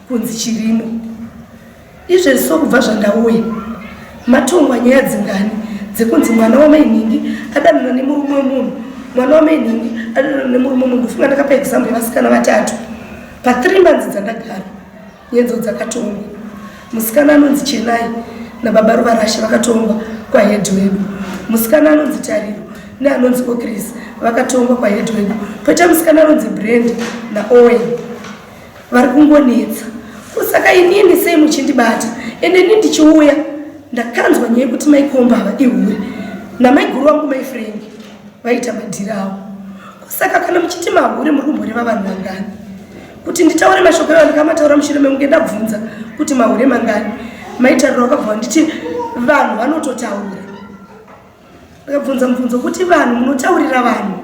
kunzi chirimo. Izvezvi so kubva zvandauya matongwa nyaya dzingani dzekunzi mwana wamai nhingi adanana nemurume wemunhu mwana wamai nhingi adanana nemurume wemunhu ndofunga ndakapa example yevasikana vatatu pa 3 months dzandagara Nyenzo dzakatongwa. Musikana anonzi Chenai nababa Ruvarashe vakatongwa kwahead wedu. Musikana anonzi Tariro neanonzi Okris vakatongwa kwahead wedu. Poita musikana anonzi Brand naOwen vari kungonetsa. Saka inini sei muchindibata? Ende ini ndichiuya ndakanzwa nyaya yekuti mai Komba ava ihure namaiguru vangu mai Frank vaita madhiri avo. Saka kana muchiti mahure muri kumboreva vanhu vangani? Kuti nditaure mashoko iwayo ndikamataura mushure mekunge ndabvunza kuti mahure mangani. Maitariro vakabva vanditi vanhu vanototaura. Ndakabvunza mubvunzo kuti vanhu munotaurira vanhu.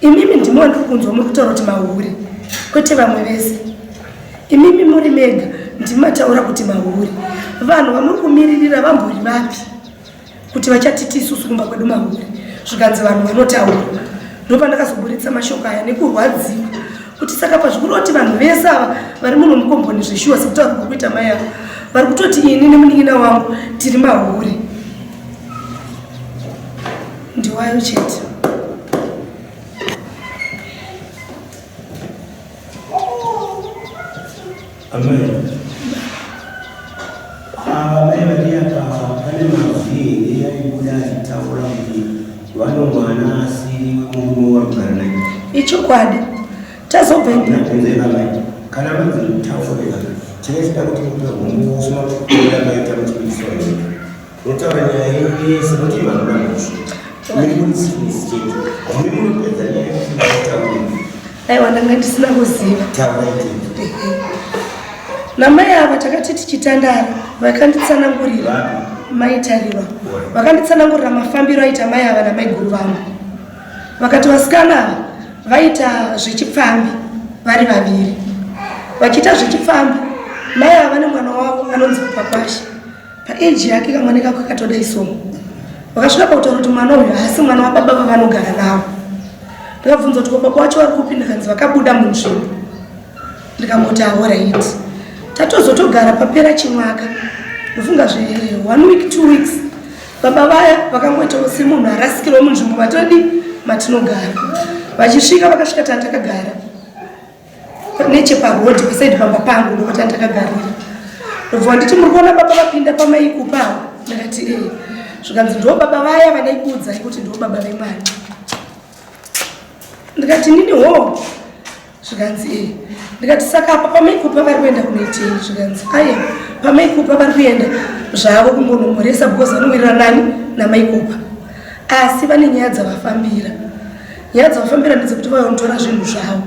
Imimi ndimi wandiri kunzwa muri kutaura kuti mahure kwete vamwe vese. Imimi muri mega ndimi mataura kuti mahure. Vanhu vamuri kumiririra vambori vapi? Kuti vachatiti isusu kumba kwedu mahure zvikanzi vanhu vanotaura ndopandakazoburitsa mashoko aya nekurwadziwa kuti saka pazvikuroti vanhu vese ava vari muno mukomboni zveshuwa sekutaura kuri kuita mai ava vari kutoti ini nemunin'ina wangu tiri mahure ndiwayo chete. Amai. Ava mai vari apa pane mazwi here aibuda achitaura kuti vano mwana asiri wemurume wavari kugara naye? Ichokwadi. Tazobva Kunzeka mai. Kana manzi mutaure chine chida kuti mupe humbowo semakutora maita muchipikiswa here? Unotaura nyaya yenyu yese nokuti vanoda mhosva. Muri muri sickness chete. Muri munopedza nyaya yekuti mutaure. Aiwa, ndanga ndisina kuziva. Namai ava takati tichitandara vakanditsanangurira maitariro, vakanditsanangurira mafambiro aita mai ava namaiguru vangu. Vakati vasikana ava vaita zvechipfambi vari vaviri, vachiita zvechipfambi. Mai ava vane mwana wavo anonzi Kupakwashe, paeji yake kamwana kako katoda isomo. Vakasvika pakutaura kuti mwana uyu haasi mwana wababa vavanogara navo. Ndakabvunza kuti baba wacho vari kupi, ndikanzi vakabuda munzvimbo. Ndikangoti ahoraiti, tatozotogara papera chimwaka, ndofunga zve one week, 2 weeks, baba vaya vakangoitawo semunhu arasikirwa munzvimbo matodi matinogara. Vachisvika, vakasvika tana takagara necheparodhi pasaidi pamba pangu, ndokatana takagarira. Ndobva nditi, "Muri kuona baba vapinda pamaikupawo?" Ndakati, "Ee." Zvikanzi, "Ndo baba vaya vandaikuudzai kuti ndo baba vemwana." Ndikati, "Nini ho?" Zvikanzi, "Ee." Ndikati, "Saka apa pamaikupa vari kuenda kunoitei?" Zvikanzi, "Aya, pamaikupa vari kuenda zvavo kungonomhoresa because vanowirirana nani namaikupa, asi vane nyaya dzavafambira. Nyaya dzavafambira ndedzekuti vauya zvinhu zvavo."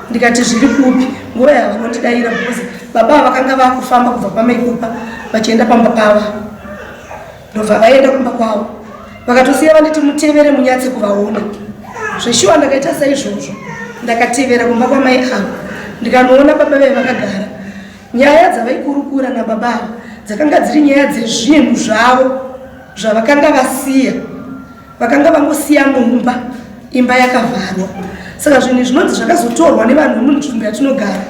Ndikati, "Zviri kupi?" Nguva yavanondidayira, because baba ava vakanga vakufamba kubva pamaikupa vachienda pamba pava. Ndobva vaenda kumba kwavo, vakatosiya vanditi, "Mutevere munyatse kuvaona." Zveshuwa ndakaita saizvozvo, ndakatevera kumba kwamai avo, ndikanoona baba vaiva vakagara. Nyaya dzavaikurukura nababa ava dzakanga dziri nyaya dzezvinhu zvavo zvavakanga vasiya, vakanga vangosiya mumba, imba yakavharwa. Saka zvinhu zvinonzi zvakazotorwa nevanhu vemunzvimbo yatinogara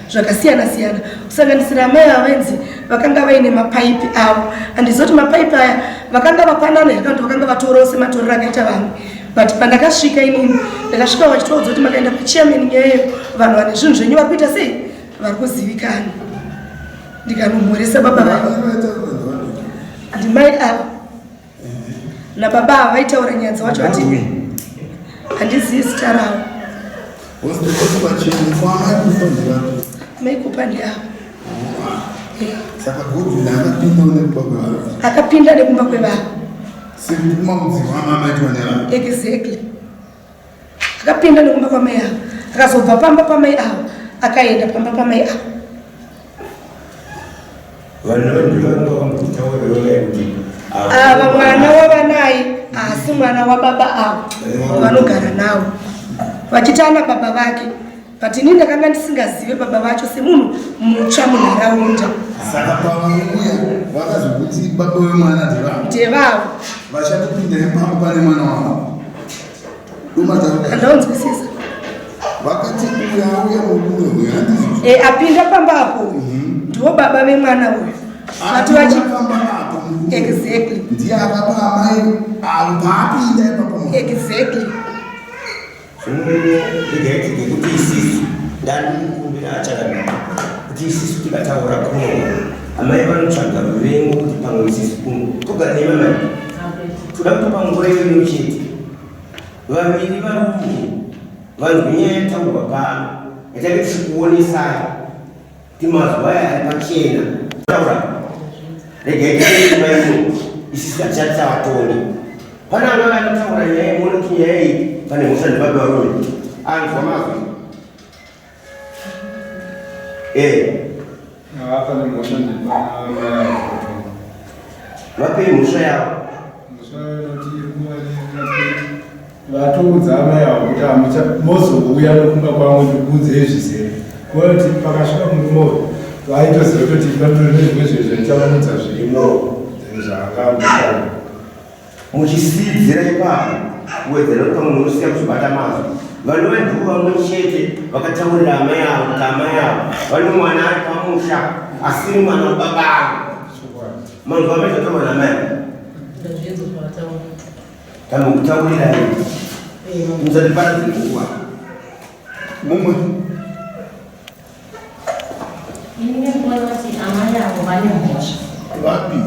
zvakasiyana siyana, kusanganisira amai ava vainzi vakanga vaine mapaipi avo. Handizoti mapaipi aya vakanga vapanana here kana kuti vakanga vatorawo sematorero akaita vamwe, but pandakasvika inini, ndakasvika vachitoudza kuti makaenda pachairman nyayeyo, vanhu vane zvinhu zvenyu vari kuita sei, vari kuzivikana. Ndikanomhoresa baba vavo. Ndimai ava nababa ava vaitaura nyaya dzawacho, vati handizivi zita ravo. Maikupa ndiavo. Saka Godwin akapinda nekumba kwevanhu? Akapinda nekumba kwevanhu. Sekumamudzirwa amaitwa nevanhu? Exactly, akapinda nekumba kwamai avo, akazobva pamba pamai avo akaenda pamba pamai avo. Vanhu vandivanga vambotaurira kuti ava mwana wavanaye asi mwana wababa avo vanogara navo, vachiti ana baba vake, but ini ndakanga ndisingazive baba vacho semunhu mutsva munharaunda. Saka pavauya vakazokuti baba vemwana ndevavo? Ndevavo. Vachatopinda ipambo pane mwana wavo? Handaunzwisisa. Vakati uya auya murume uyu, handizvo? E, apinda pamba apo ndiwo baba vemwana uyu, vati vachi pamba apo murume. Exactly. Ndiye akapa amai avo paapinda ipapo mwana. Exactly. Regai kuti isisu, ndandikukumbira achakanaka kuti isisu tikataura kuno, amai vanotsvaga ruvengo kuti pamwe isisu kuno togara nemamai. Toda kutopa nguva iyoyo chete, vaviri varume vanzwe nyaya yataurwa pano, yatange tichikuonesai kuti mazwa aya ari pachena. Taura, regai tiimba ino, isisu hatichati tavatongi. Pane anga vanotaura nyaya imuone kuti nyaya iyi pane mhosva ndibaba varume anzwa mazwi. Pane mhosva ndepamai. Vapei mhosva yavo. Mhosva inoti vatoudza amai avo kuti hamucha mozouya nokumba kwangu ndikuudzei zvizere. Kuona kuti pakasvika murume uyu vaitoziva kuti patori nezvimwe zvinhu zvaichavamutsa zvirimo zvaangambotaura. Muchisidzira ipapo kuwedzera kuti pamwe munosiya kuzobata mazwi, vanova ndivo vamwe chete vakataurira amai avo kuti amai avo vane mwana ari pamusha asiri mwana wababa avo. Manzwa amai zvataurwa naamai avo? Ndazvinzwa zvavataura. Tambokutaurirai, musatiparadze nguva. Mumwe? Inini ndinoona kuti amai avo vane mhosva. Vapi?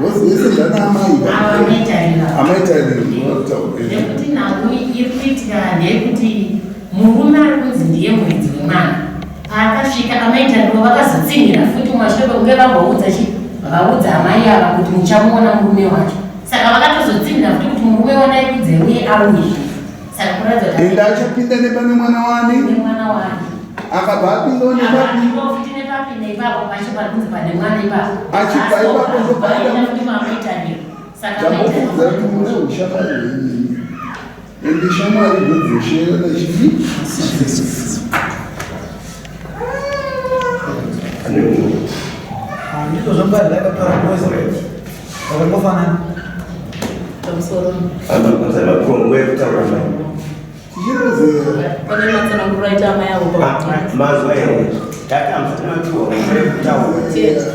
Wese ndana amai. Ava maitarira. Amai tariro vakutaura. Nekuti nhau iri kuitika ndeyekuti murume ari kunzi ndiye muridzi wemwana, paakasvika amaitariro vakazotsinhira futi mumashure pekunge vamboudza chi vaudza amai ava kuti muchamuona murume wacho. Saka vakatozotsinhira futi kuti murume wandaikudze uye auye. Saka kuratidza kuti Ende achapinda nepane mwana wani? Nemwana wani. Akabva apindawo nepapi? Akapindawo futi nepapi neipapo pacho pari kunzi pane mwana ipapo. Achibva ipapo ndopaenda Aenda futi kwaamaitariro. Saka Ndambokuudza kuti mune ushamwari hwenyu. Ende shamwari ndodzosherana chii? Ndizvo zvambai ndakataura boys vakangofanana. Pamusoro. Makongo ekutaura mai. Pane matsananguriro aita amai avo pa. Mazwa here? Tata musati mapiwa nguva yekutaura. Chete.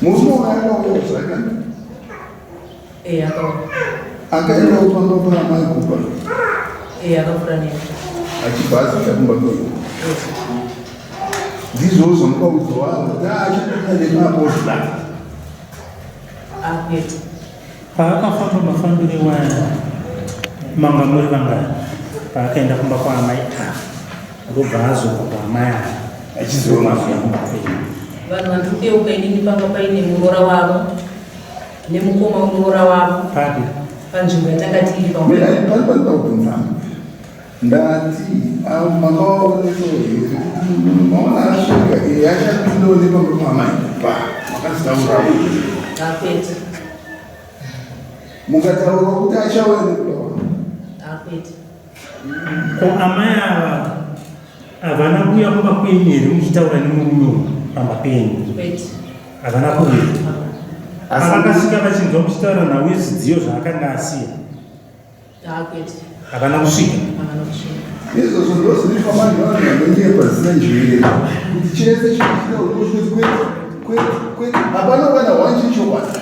Murume uyu akauya zvakana. Eh, akauya. Akaenda kupamba paamai kupa. Eh, akapfuura neni. Achibva azita kumba kwenyu. Ndizvo zvamukaudza wavo kuti achapinda nemaposta. Ah, kwete. Paakafamba mafambiro iwaya manga muri vangani paakaenda kumba kwaamai ava ndobva azobva kwaamai ava Achizoma. achizomazuya kumba kwenyu. Vanhu vandiri kuyeuka inini panga paine muroora wavo nemukoma wemuroora wavo Papi? panzvimbo yatanga tiri panguva Mina pari pari pakubvunza. Ndati avo makawaoneso here kuti munhu maona asvika iye achapindawo nepamba paamai kupa. Makazitaura. Ah, kwete. Mukataura kuti achauya nekuda kwako. Ah, kwete. Ko amai ava havana kuuya kumba kwenyu here muchitaura nemurume uyu pamba penyu? Kwete. Havana kuuya. Vakasvika vachinzwa muchitaura nhau yezvidziyo zvaakanga asiya. Ah, kwete. Havana kusvika. Havana kusvika. Izvozvo ndozvinoitwa vanhu vanhu vanonyepa zvisina njere. Kuti chese chinoitika unoshoti kwete kwete kwete hapana kana one chechokwadi.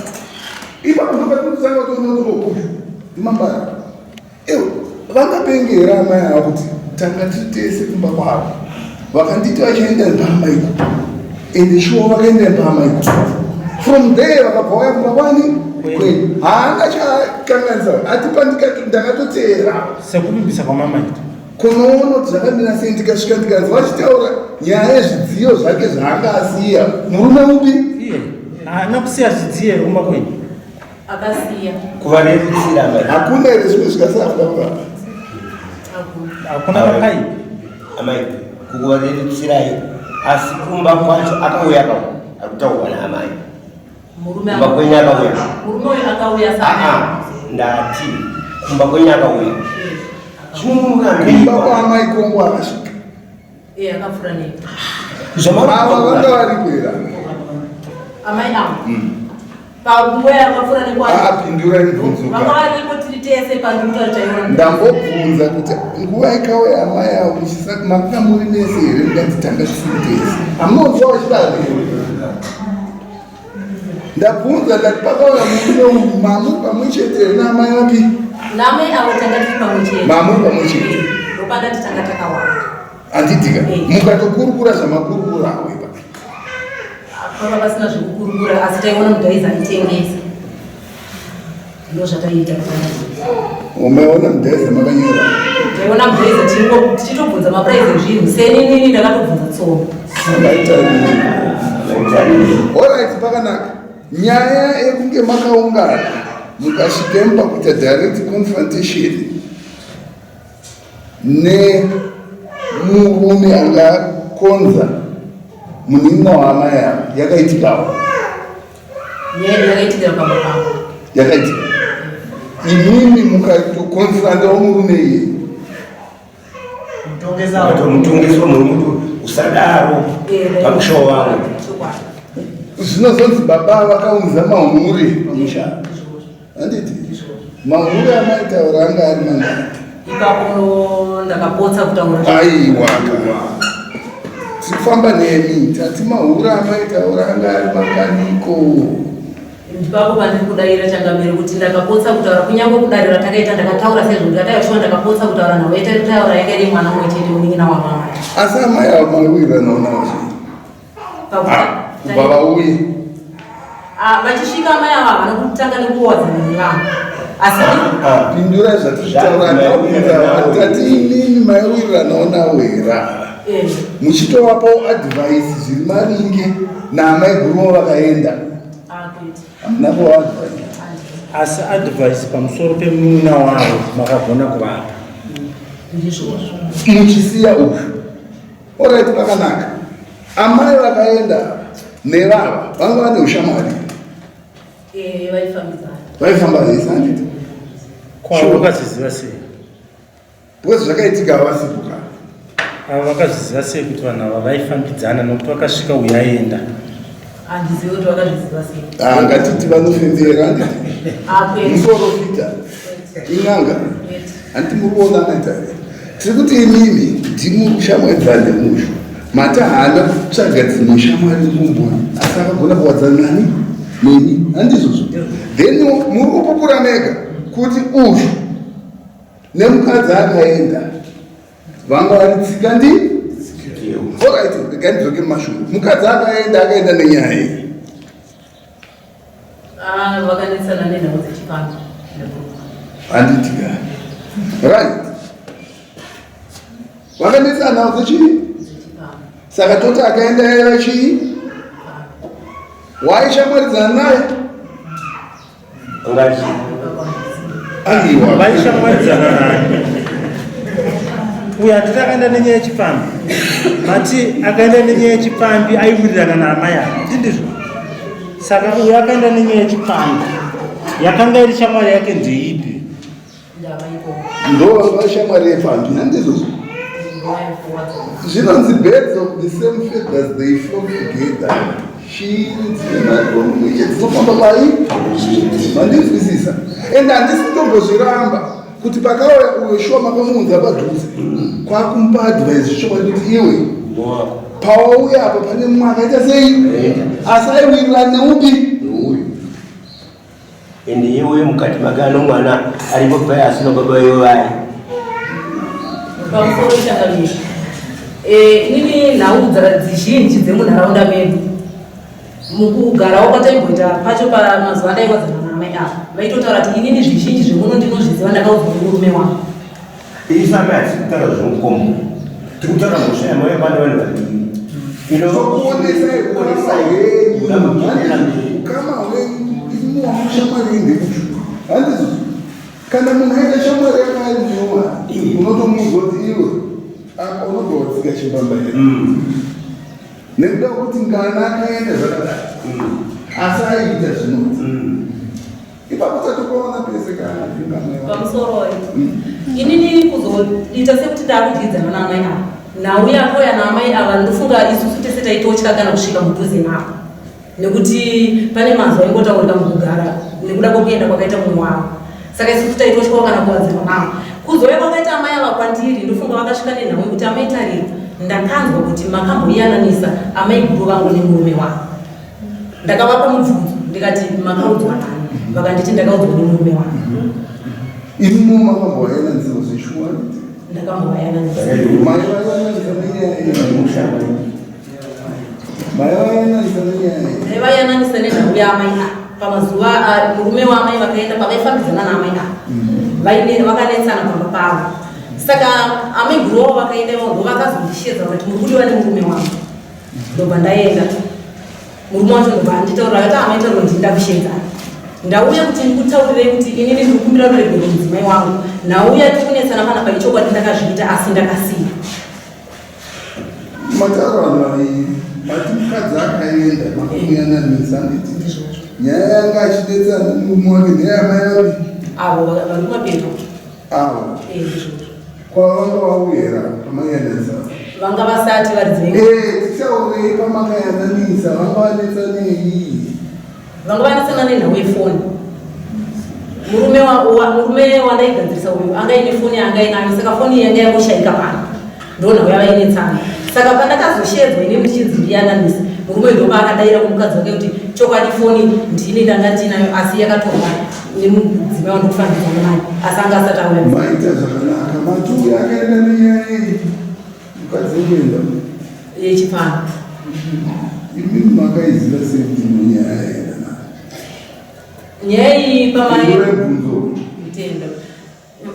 Ipapo ndopatotanga kutoona kuti opuyu ndimambara. Ewe vangapenge here amai ava kuti tanga tiri tese kumba kwavo. Vakanditi vachaenda pamai kupa. Ende shuwa vakaenda pamai kupa. From there vakabva vauya kumba kwani? Kwedu. Haana chakanganisa. Ati pandikati ndakatoteera. Sekuvimbisa kwamamaita. Kunoona kuti zvakamira sei ndikasvika ndikanzwa vachitaura nyaya yezvidziyo zvake zvaanga asiya. Murume upi? Iye haana kusiya zvidziyo here kumba kwenyu? Akasiya. Kuvarerutsira amai. Hakuna here zvimwe zvikasara kuda kurapa? Hakuna mapaipi. Amai, kukuvarerutsirai asi kumba kwacho akauya ka ari kutaurwa naamai. Murume Kumba kwenyu akauya. Murume uyu akauya Ah, saka. ah, ndati kumba kwenyu akauya. Kumba Zvinomurambiwa. kwaamai Kongo akasvika. Eh, akapfuura neni. Ava vanga varipo here? Amai avo. Panguva yakapfuura nekwa. Apindura mibvunzo Vanga ka. varipo tiri tese pandiri kutaura. Ndambobvunza kuti nguva ikauya amai avo muchisati makanga muri mese here mukati tanga tisiri tese. Hamunonzwa vachidaro here? Ndabvunza ndati pakauya murume uyu mamu pamwe chete here naamai vapi? Namai avo tanga tiri pamwe chete. Mamu pamwe chete. Ndopandati tanga takawanda. Handitika mukatokurukura zvamakurukura awo ipapo. Panga pasina zvekukurukura asi taiona mudhaiza aitengesa. Ndozvataiita kutanga. Umaona mudhaiza makanyora. Taiona mudhaiza tichitobvunza mapuraizi ezvinhu. Seninini ndakatobvunza tsono. Alright, pakanaka. Nyaya yekunge makaungana mukasvika pakuita direct confrontation nemurume angakonza munin'ina waamai ava yakaitikawo. Nyaya yakaitikira pamba pangu. Yakaitika. Imimi mukatokonfrontawo murume iye. Mutongeswa murume kuti usadaro pamusha wangu. Chokwadi. Zvinozonzi baba vakaunza mahure pamusha. Handiti? Mahure amaitaura anga ari mangani? Ipapo ndakapotsa kutaura. Aiwa ka. Tirikufamba nemi tati mahure amaitaura anga ari manganiko. Ipapo pandiri kudaira changamire kuti ndakapotsa kutaura kunyange kudare ratakaita ndakataura sezvo ndikataura shuwa ndakapotsa kutaura nawo yataitaura yanga iri mwana mumwe chete munin'ina wamama. Asi amai ava mawiriranawo navo sei? Kubva vauye. Ah, vachisvika amai ava havana kutanga nekuwadzana nevanhu asi Pindura zvatitaura ndabvunza tati imimi maiwiriranawo navo here ava? eh, Muchitovapawo advice zviri maringe naamai guruvo vakaenda. ah, kwete. Hamuna kuva advice. Handina. Asi advice pamusoro pemunin'ina wavo makagona kuvapa. Ndizvozvo. Muchisiya uyu. Alright pakanaka. Amai vakaenda nevava vanga vane ushamwari. Eh, vaifambidzana. Vaifamba vese handiti? Kwavo vakazviziva sei? Because zvakaitika havasipo ka. Ava vakazviziva sei kuti vanhu ava vaifambidzana nokuti vakasvika uyu aenda. Handizivi kuti vakazviziva sei. Ah, ngatiti vanofembera handiti? Ah, kwete. Muporofita in'anga handiti muri kuona anoita here? Tiri kuti imimi ndimi kushamwaridzana nemushu mati haana kutsvaga dzimwe shamwari mumboni asi akagona kuwadzana nani neni handizvozvo then muri kupupura mega kuti uyu nemukadzi akaenda vanga vari tsika ndi orit regai ndidzoke mumashure mukadzi akaenda akaenda nenyaya iyi ah, vakanetsana nenhau dzechipano handiti ka right vakanetsana nhau dzechii saka toti akaenda yaiva chii waishamwaridzana naye Aiwa. Vaishamwaridzana nani? Uyu hatiti akaenda nenyaya yechipfambi. Mati akaenda nenyaya yechipfambi aiwirirana naamai ava. Ndindizvo. Saka uyu akaenda nenyaya yechipfambi. Yakanga iri shamwari yake ndeipi? Ndo shamwari yepfambi, handizvozvo? Zvinonzi birds of the same feathers they flock together. Shiri dzine makomwiche dzinofamba pai mandinzwisisa and handisi kutombozviramba kuti pakauya uyo shuwa makamuunza padhuze kwakumupa advice chokwadi kuti iwe pawauya apa pane mumwe akaita sei asi aiwirirana neupi Ende iwe mukati make ano mwana aripo paya asina baba iwe vaye. Pamusoro changamire. Eh, inini nhau dzizhinji dzemunharaunda medu mukugarawo kwataimboita pacho pamazuva andaiwadzana naamai ava vaitotaura kuti inini zvizhinji zvemuno ndinozviziva ndakaudzwa nemurume wangu. Isu amai hatisi kutaura zvemukombo. Tiri kutaura mhosva yamauya pano vanhu vaviri. Inokuonesai kuonesai henyu. Ukama hwenyu imi wamushamwari ndekuchu. Handizvo. Kana munhu aita shamwari yako ari munyowani, unotomuudza kuti iwe apa unobva watsika chimbambaira. Nekuda kwekuti ngana akaenda zvakadai. Asi aiita zvinonzi. Ipapo tatopaona pese kana pamusoroi inini kuzoita sekuti taakudyidzana naamai ava nhau yakauya naamai ava ndofunga isusu tese taitotya kana kusvika mudhuze navo nekuti pane mazwi aingotaurika mukugara nekuda kwekuenda kwakaita mumwe wavo saka isusu taitotyawo kana kuwadzirwa navo kuzouya kwakaita amai ava kwandiri ndofunga vakasvika nenhau yekuti amai tariro ndakanzwa kuti makamboiyananisa amai guru vangu nemurume wavo ndakavapa mubvunzo ndikati makaudzwa nani vakanditi ndakaudzwa nemurume wangu Imi makambovayananisa zveshuwa ndakambovayananisa maivayananisa nenyaya maivayananisa nenyaya ndaivayananisa nenhau yaamai ava pamazuva murume waamai vakaenda pavaifambidzana naamai ava Vaine- vakanetsana pamba pavo saka amai guru wavo vakaenda ivo ndo vakazondishedza vakati muri kudiwa nemurume wangu ndobva ndaenda murume wacho ndobva anditaurira akati amaita ah, kuti ndakushedza ndauya kuti ndikutaurirei kuti inini ndiri kukumbira ruregerero mudzimai wangu nauya tikunetsana pana paichokwadi ndakazviita asi ndakasiya mataura vanhu vaviri mati mukadzi akaenda makuyananisa nditi nyaya yanga achidetsera murume wake ndeyamai vapi avo vari kumapeto avo eh, ndizvozvo Kwavanga vauyera pamaiyananisa. Vanga vasati vari dzenyu. Eh, tichaurei pamakayananisa vanga vanetsa nei? Vanga vanetsana nenhau yefoni. Murume wa, murume wandaigadzirisa uyu anga aine foni yanga ainayo saka foni yanga yangoshaika pano. Ndonhau yavainetsana. Saka pandakazoshedzwa ini ndichinzi ndiyananise murume ndopaakadaira kumukadzi wake kuti chokwadi foni ndini ndanga ndinayo asi yakatorwa nemudzimai wandikufambidzana naye asi anga asati auya maita zvakanaka matuya akaenda nenyaya iyi mukadzi wekuenda yechipano imimi makaiziva sei kuti nyaya yaenda nayo nyaya iyi pamaibvunzo mutendo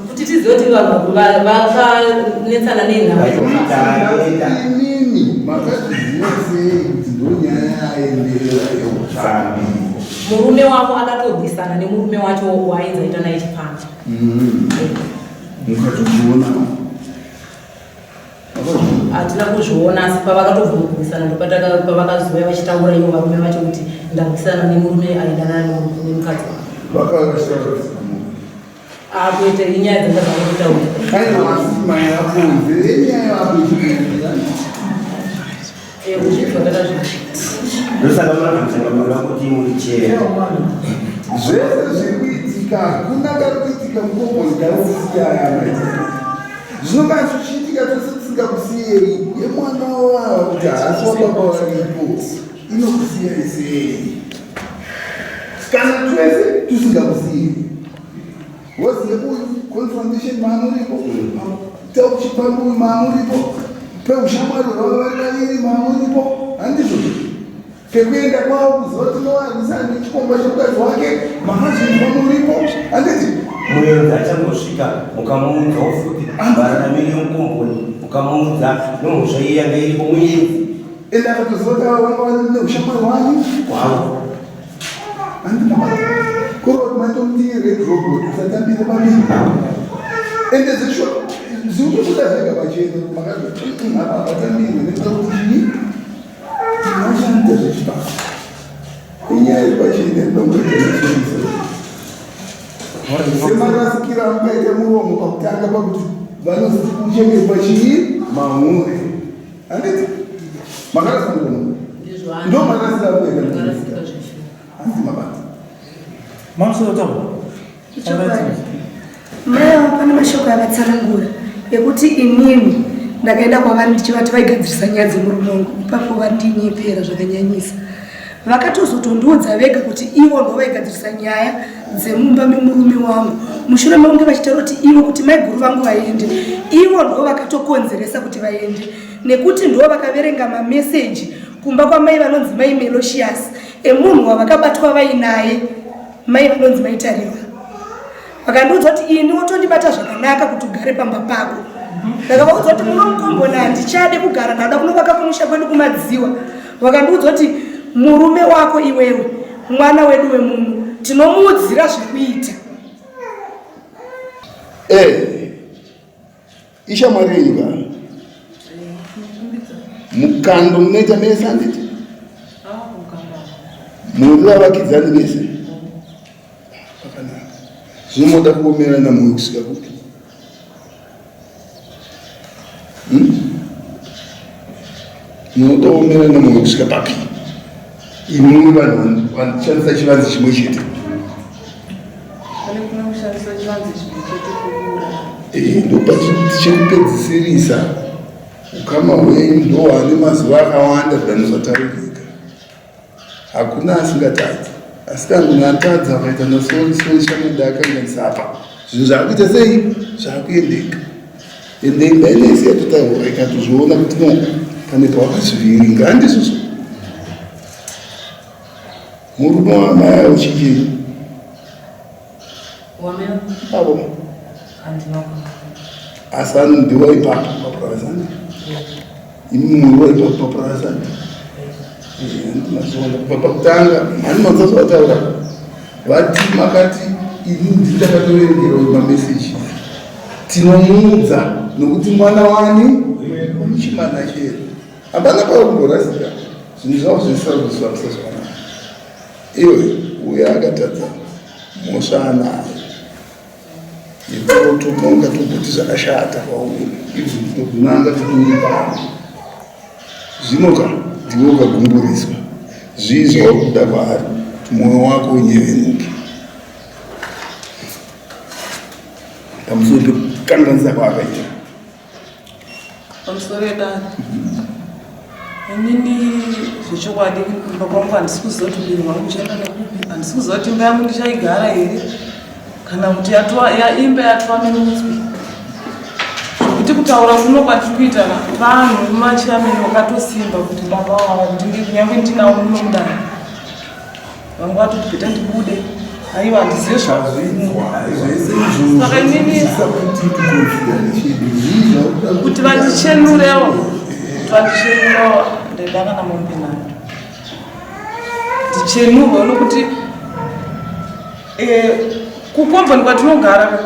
kuti tizive kuti vanhu vakanetsana nenhau imimi makazviziva sei kuti ndonyaya yaenderera yeupfambi Murume wavo akatorwisana nemurume wacho waainzi aita naye chipfambi. Mukatozviona? Hatina kuzviona, asi pavakatobva mukurwisana ndopavakazouya vachitaura ivo varume vacho kuti ndarwisana nemurume aidanana nemukadzi wangu. Vakashaura? Akuita inyaya dzanga dzakutaura. Aiwa, asi mai apo yenyaya yako. Kuzvinzwa ndakazvinzwa. Ndosaka munabvunza kuti muri chera. Zvese zviri kuitika, hakuna kari kuitika mukomboni kari kusiyaya maita. Zvino kana zvichiitika tose tisingakusiyei, yemwana wava kuti haasi wababa varipo, inokusiyai sei kana twese tisingakusiyei? Wozive uyu confrontation maamuripo, tauchipambuyu maamuripo, peushamwari hwavo vari vaviri maamuripo, handizvo? Pekuenda kwavo kuziva kuti noarwisana nechikomba chemukadzi wake, makazvinzwa muripo, handiti? Muenzi achangosvika, mukamuudzawo futi mararamiro emukomboni, mukamuudza nemhosva iye yanga iripo muenzi. Ende akatoziva kuti ava vanga vari neushamwari hwanyu. Hwavo. Handina mari kuroti maitomuti red robot usatambire pamiri. Ende zveshuwa zviri kubuda zvega pachena kuti makazoti apa havatambirwe nekuda kuti chii tinoshanda zvechibasa. Inyaya iri pachena inongoita neshandisa semarasikiro amukaita muromo pakutanga pakuti vanoziti kuchengetwa chii mahure, handiti? Makarasa muromo, ndo marasira amukaita, hanzi mabata. Mamusoro. Mai avo pane mashoko avatsanangura ekuti inini ndakaenda kwavari ndichivati vaigadzirisa nyaya dzemurume wangu. Ipapo vandinyepera zvakanyanyisa. Vakatozotondiudza vega kuti ivo ndo vaigadzirisa nyaya dzemumba memurume wangu, mushure mekunge vachitaura kuti ivo kuti maiguru vangu vaende, ivo ndo vakatokonzeresa kuti vaende, nekuti ndo vakaverenga mameseji kumba kwamai vanonzi mai Melocius emunhu wavakabatwa vainaye. Mai vanonzi maitarirwa vakandiudza kuti ini wotondibata zvakanaka kuti ugare pamba pako. Ndakavaudza kuti muno mukombona handichade kugara, ndada kunovaka kumusha kwedu kuMadziwa. Vakandiudza kuti murume wako iwewe mwana wedu wemuno, tinomuudzira zvekuita. Ishamwari yenyu ka? Mukando munoita mese, handiti? Muri vavakidzani mese. Pakanaka. Zvino moda kuomerana mwoyo kusvika kupi? Munoda kuomerana mwoyo kusvika papi? Imwe vanhu vanoshandisa chivanze chimwe chete. Pane kuna kushandisa chivanze chimwe chete kukura. Ndopachekupedzisirisa ukama hwenyu ndohwane mazuva akawanda than zvataurika. Hakuna asingatadzi, asi kana munhu atadza akaita nasori sori shamwari, akanganisa apa, zvinhu zvaakuita sei zvaakuendeka. Ende imba inese yatotaura ikatozviona kuti no, pane pawakazviviringa, handizvozvo? Murume wamai avo chichii? Avo asi anondiwa ipapo papurazi, imi muri waipapo papurazi. Handinazoona kubva pakutanga mhani manzazo vataura vati makati ini ndindakatoverengera mameseji, tinomuudza nokuti mwana wani muchimana chero hapana pakumborasika zvinhu zvavo zvisaruzvambisa zvakanaka. Iwe uyo akatadza mhosva anayo yekutomonga tokuti zvakashata kwauri, izvi tokunanga kuti uri pano zvino ka ndiwe ukagumburiswa. Zvii zvauri kuda kwaari kuti mwoyo wako unyevenuke pamusoro pekukanganisa kwaakaita? Pamusoro yedare, inini zvechokwadi kumba kwangu handisi kuziva kuti muviri wangu uchaenda nekupi. Handisi kuziva kuti imba yangu ndichaigara here kana kuti imba yatova nemutswi, zvekuti kutaura kuno kwatiri kuita vanhu machiameni wakatosimba kuti baba wava ndinge kunyange ndinawo muno mudare vanga vatoti bheta ndibude. Aiwa, handizive. Saka inini kuti vandichenurewo, kuti vandichenurewo, ndaida kana mombe nhatu ndichenurwe, nokuti Eh, kukomboni kwatinogara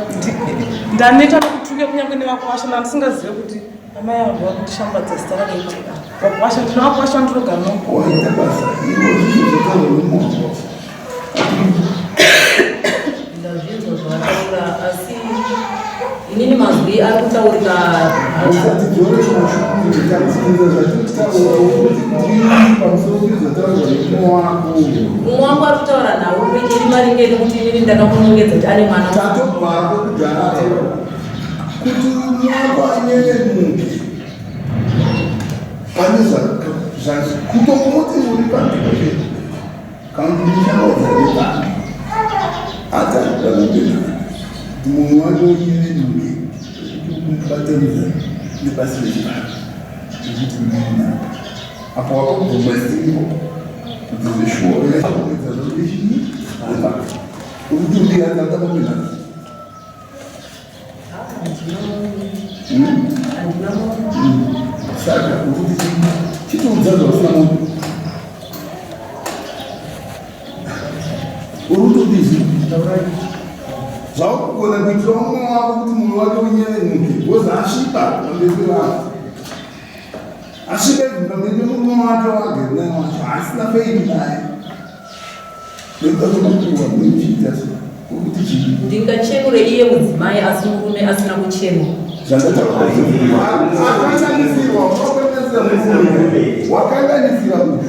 ndaneta nekutuka kunyange nevakwasha ndandisingazive kuti amai avo ndovakutishambadza zita rakaipa vakwasha ndinovakwasha ndinogara waita basa iro zvizotaura nemunhu ndazvinzwa zvavataura asi inini mazwi ari kutaurika usatidzore mushure takufunza zvatiri kutaura kuti ndii pamusoro pezvataurwa nemumwe wako mumwe wangu ari kutaura nhau iri maringe nekuti inini ndakamunongedza kuti ane mwana tatobvako kudhara kuti mumwe wako anyevenuke pane kutomuti uri pamberi pedu kana kuti mucharodza nepano atakudakumbena kuti mumwe wake unyevenuke kuti kumubatanidza nepasi rechibaro nekuti muna apo wakabvuma simbo kuti zveshuwa uyaedza zvekuti kuti ndiyanza ndakapinda Saka kuti chitiudza zvausina munhu uri kutodizvi zvaukugona kuitira umwe wako kuti mwoyo wake unyevenuke because asviba pamberi pevanhu asviba even pamberi pemurume wake waagere naye wacho haasina faini naye Ndingachenure iye mudzimai asi murume asina kuchenwa. Wakanganisira uyu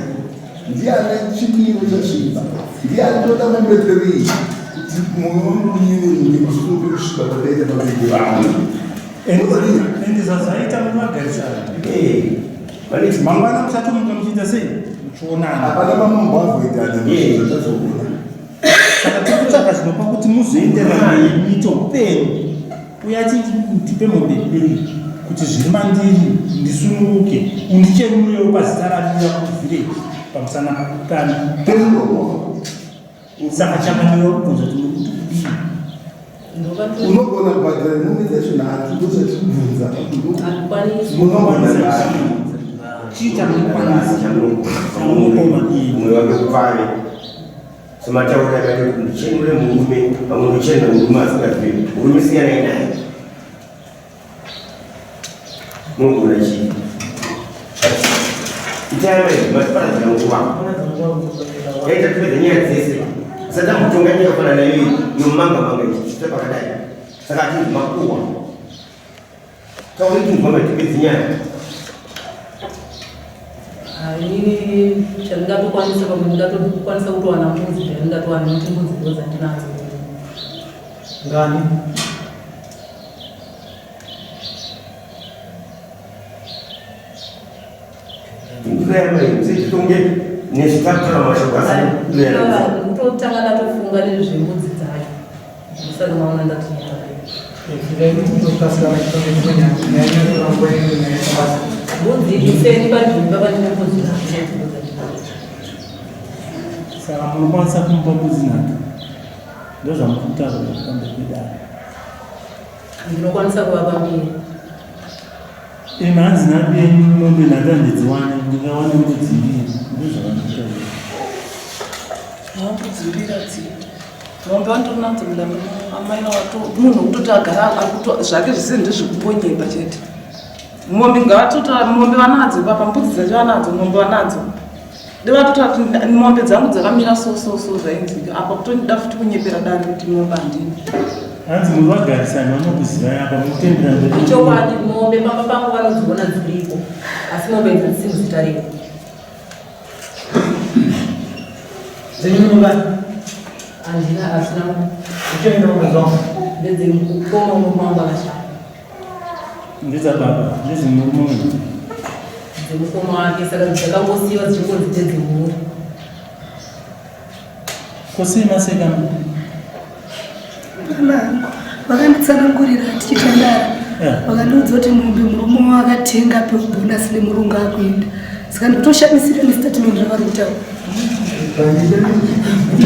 ndiye ane chimiro chasviba ndiye anotoda mambeterei kuti mwoyo wangu unyevenuke pamusoro pekusviba kwataita pamberi vamwe ende zvazvaita mumagarisana mangwana muchatomuka muchiita sei muchionana hapana mamambo avoidana zvatazoona saka tiri kutsvaka zvinopa kuti muzoenderana muite upenyu uye achiti ndipe mombe mbiri kuti zviri mandiri ndisununguke undichenurewo pazita ramira kuvhireji pamusana pani saka chakanyorwa kubvunza kuti muri kuti kudii Unogona kubhadhara mombe dzacho nhatu ndozvatikubvunza munogona chii chamunokwanisa mumwe wake upfave sematauriro akaita kuti ndichenure murume pamwe ndochenura murume asingazivi murume siyanai naye Munogona chii? Itai mai, matiparadzira nguva. Yaita tipedze nyaya dzese. Usati ambotonga nyaya yakafanana naiyoyi yomanga manga ichiita pakadai. Saka atinzi makuhwa. Tauri tinzwa mai tipedze nyaya. Inini chandingatokwanisa pamwe ndingatokwanisa kutowana mbudzi dzandingatowana nekuti mbudzi ndo dzandinadzo. Ngani? Ndotanga ndatofunga nezvembudzi dzacho ndosaka maona ndati mbudzi iseni panzvimbo pane mbudzi nhatu saka munokwanisa kumupa mbudzi nhatu ndozvamukutaura pamberi pedare Ndinokwanisa kuvapa mbiri. Imi hanzi nhatu yenyu mombe nhatu handidziwane ndingawane mbudzi mbiri ndozvavanotaura. Mbudzi mbiri hadziiti. Mombe vanditori nadzo mudambe amai vato munhu wekutoti agara akuto zvake zvese ndezvekungonyeba chete. Mombe ngavatotora mombe vanadzo ipapa mbudzi dzacho vanadzo mombe vanadzo. Ndovatotaura kuti mombe dzangu dzakamira so so so zvainzwika apa kutoda futi kunyepera dare kuti mombe handina. Hanzi muri vagarisani vanokuzivai apa mukutenderana. Ichokwadi mombe pamba pangu vanodziona dziripo asi mombe idzi hadzisi muzita renyu. Dzenyu mungani? Handina asina. Uchenga mombe dzangu. Ndedzemukoma murume wangu akashaya. Ndedzababa, ndedzemurume uyu. Dzemukoma wake saka dzakangosiyiwa dzichingonzi ndedzemhuri. Ko sei maseka? Mama vakanditsanangurira tichitandara vakandiudza kuti mombe murume wavo akatenga pebonus nemurungu akuenda saka ndikutoshamisira nestatement ravari kutaura.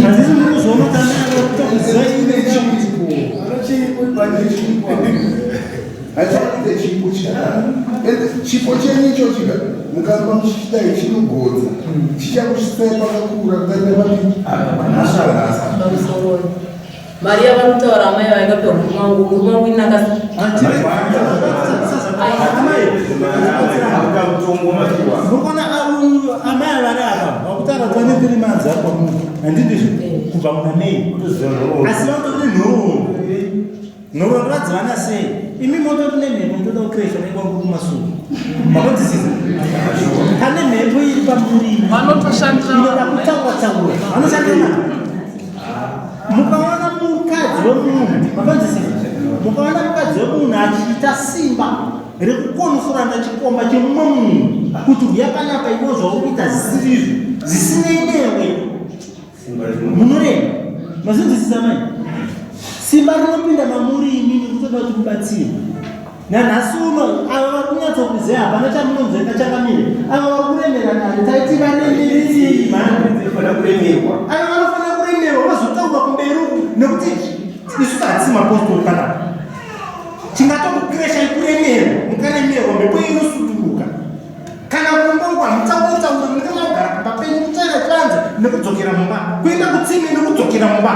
Handisi mukuzoona kana kutokuziva Hachaite chipo chakadaro. Ende chipo chenyu icho chika mukaramba muchichidai chinogodza. Chichakusvitsai pakakura kudarika papi? Panhasi. Pamusoroi. Mari yavari kutaura amai vaikapiwa murume wangu, murume wangu ini akasi Murikuona amai vari apa vakutaura kuti vane 3 months vari pamunhu handindizvo kubva muna May asi vatori nenhoroondo Nhoroondo vadzivana sei? Imi motori nemhepo mutoda kucrasha nekwangu kumasuku. Makonzwisisa? Pane mhepo iri pamuri vanotoshandira inoda kutaura taura. Vanoshandira mari. Mukaona mukadzi wemunhu, makonzwisisa? Mukaona mukadzi wemunhu achiita simba rekukonfuranda chikomba chemumwe munhu kuti huya panapa iwe zvauri kuita zvisiri izvo zvisinei newe munorema mazvinzwisisa mai simba rinopinda mamuri imimi kutoda kuti mubatsirwe nanhasi uno ava vari kunyatsokuziva hapana chamunonzvenga chakamira ava vari kuremera dare taiti varemerei mhani ava vanofanira kuremerwa vazotaurwa kumberi uku nekuti isusu hatisi mapostori panapa chingatokukiresha ikuremerwa mukaremerwa mhepo inosuduruka Kana kumba uko hamutaure taure munenge makugara pamba penyu kutsvaira chivanze nekudzokera mumba kuenda kutsime nekudzokera mumba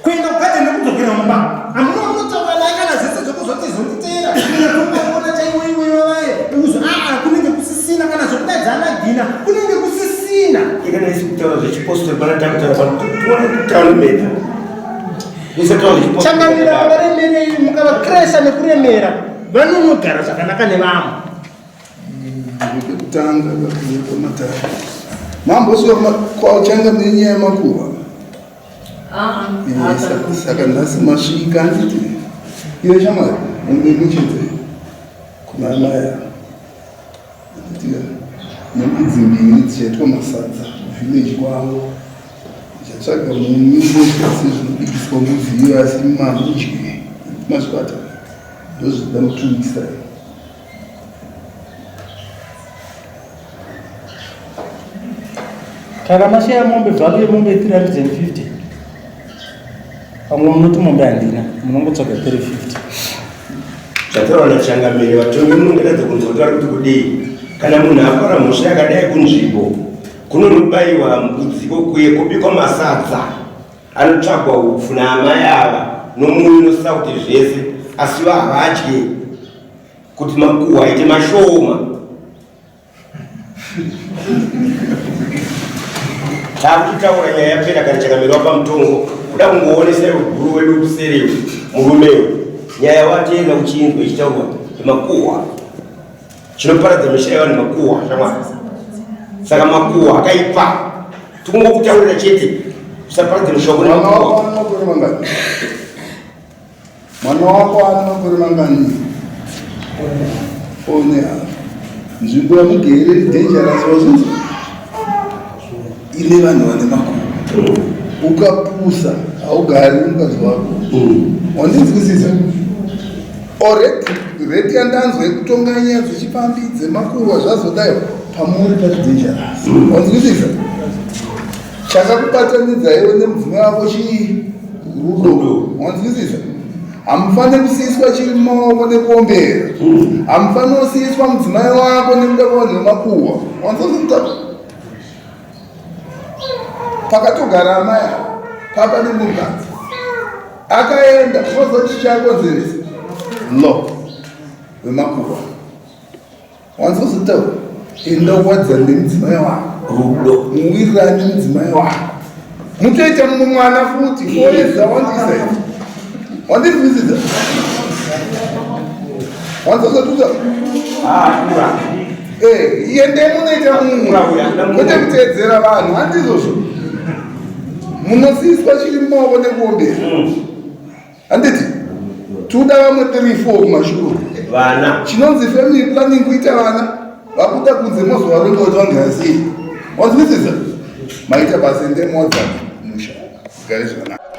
kuenda kugadheni nekudzokera mumba hamuna munotaura naye kana zvese zvekuzoti zonditeera kunyatsokaona chaiwoiweyo vaye uzo aa kunenge kusisina kana zvekudaidza ana gina kunenge kusisina ikana isi kutaura zvechipostori pana takutaura pano tione kutaura mhepo Changamira varemerei mukavakresha nekuremera vanonogara zvakanaka nevamwe. Kutanga pamatare mambosvika kwachangamira nyaya yemakuva ah, eh, saka nhasi masvika handiti iwe shamwari ungemuchete kuna amai Nembudzi mbiri dzichaitwa masadza kuvillage kwavo. Ndichatsvaga munyu zvese zvinobikiswa mbudzi iyo asi mamudye mazvibata ndozvinoda mutumisa. Kana mashaya mombe value yemombe 350 pamwe munoti mombe handina munongotsvaga 350 Zvataura changamire vatongi munondiratidza kunzwa kuti vari kuti kudii. Kana munhu apara mhosva yakadai kunzvimbo kunonobaiwa mbudzi kuye kubikwa masadza anotsvagwa upfu naamai ava nomunyu nosauti zvese asi havadye kuti makuhwa aite mashoma. Takuchitaura nyaya yapera kana chakamira pamutongo kuda kungoonesa iwe guru wedu kuseriwe murumewe nyaya wateerera uchinzwa ichitaurwa makuhwa chinoparadza misha yevanhu makuhwa shamwari saka makuhwa akaipa tikungokutaurira chete usaparadze musha wako nemakuhwa Mwana wako ane makore mangani? One half. Nzvimbo yamugere iri dangerous wazvinzwa? Ine vanhu vane makore. Ukapusa haugari nemukadzi wako. Wandinzwisisa? Already rate yandanzwa yekutonga nyaya dzechipfambi dzemakuhwa zvazodai pamuri pari dangerous. Wanzwisisa? Chakakubatanidza iwe nemudzimai wako chii? Rudo. Wanzwisisa? Hamufaniri kusiiswa chiri mumaoko nekuombera. Hamufaniri kusiiswa mudzimai wako nekuda kwevanhu vemakuhwa. Wanzwisisa? Pakatogara amai ava, papa nemukadzi. Akaenda, unoziva chichakonzeresa? Law wemakuhwa. Wanzwa zvataura? Enda uwadzane nemudzimai wako. Rudo. Muwirirane nemudzimai wako. Mutoita mumwe mwana futi. Foyeza wandisa. Wandinzwisisa? Wanzwa zvataura? Ah, kura. Eh, ende munoita mumwe. Kwete kuteedzera vanhu, handizvozvo. Munosiiswa chiri mumaoko nekuombera. Handiti toda vamwe 3 4 kumashure vana chinonzi family planning kuita vana vabuda kunze mozovaronga kuti vangara sei wanzwisisa maita basa ende modzana musha gare zvakanaka.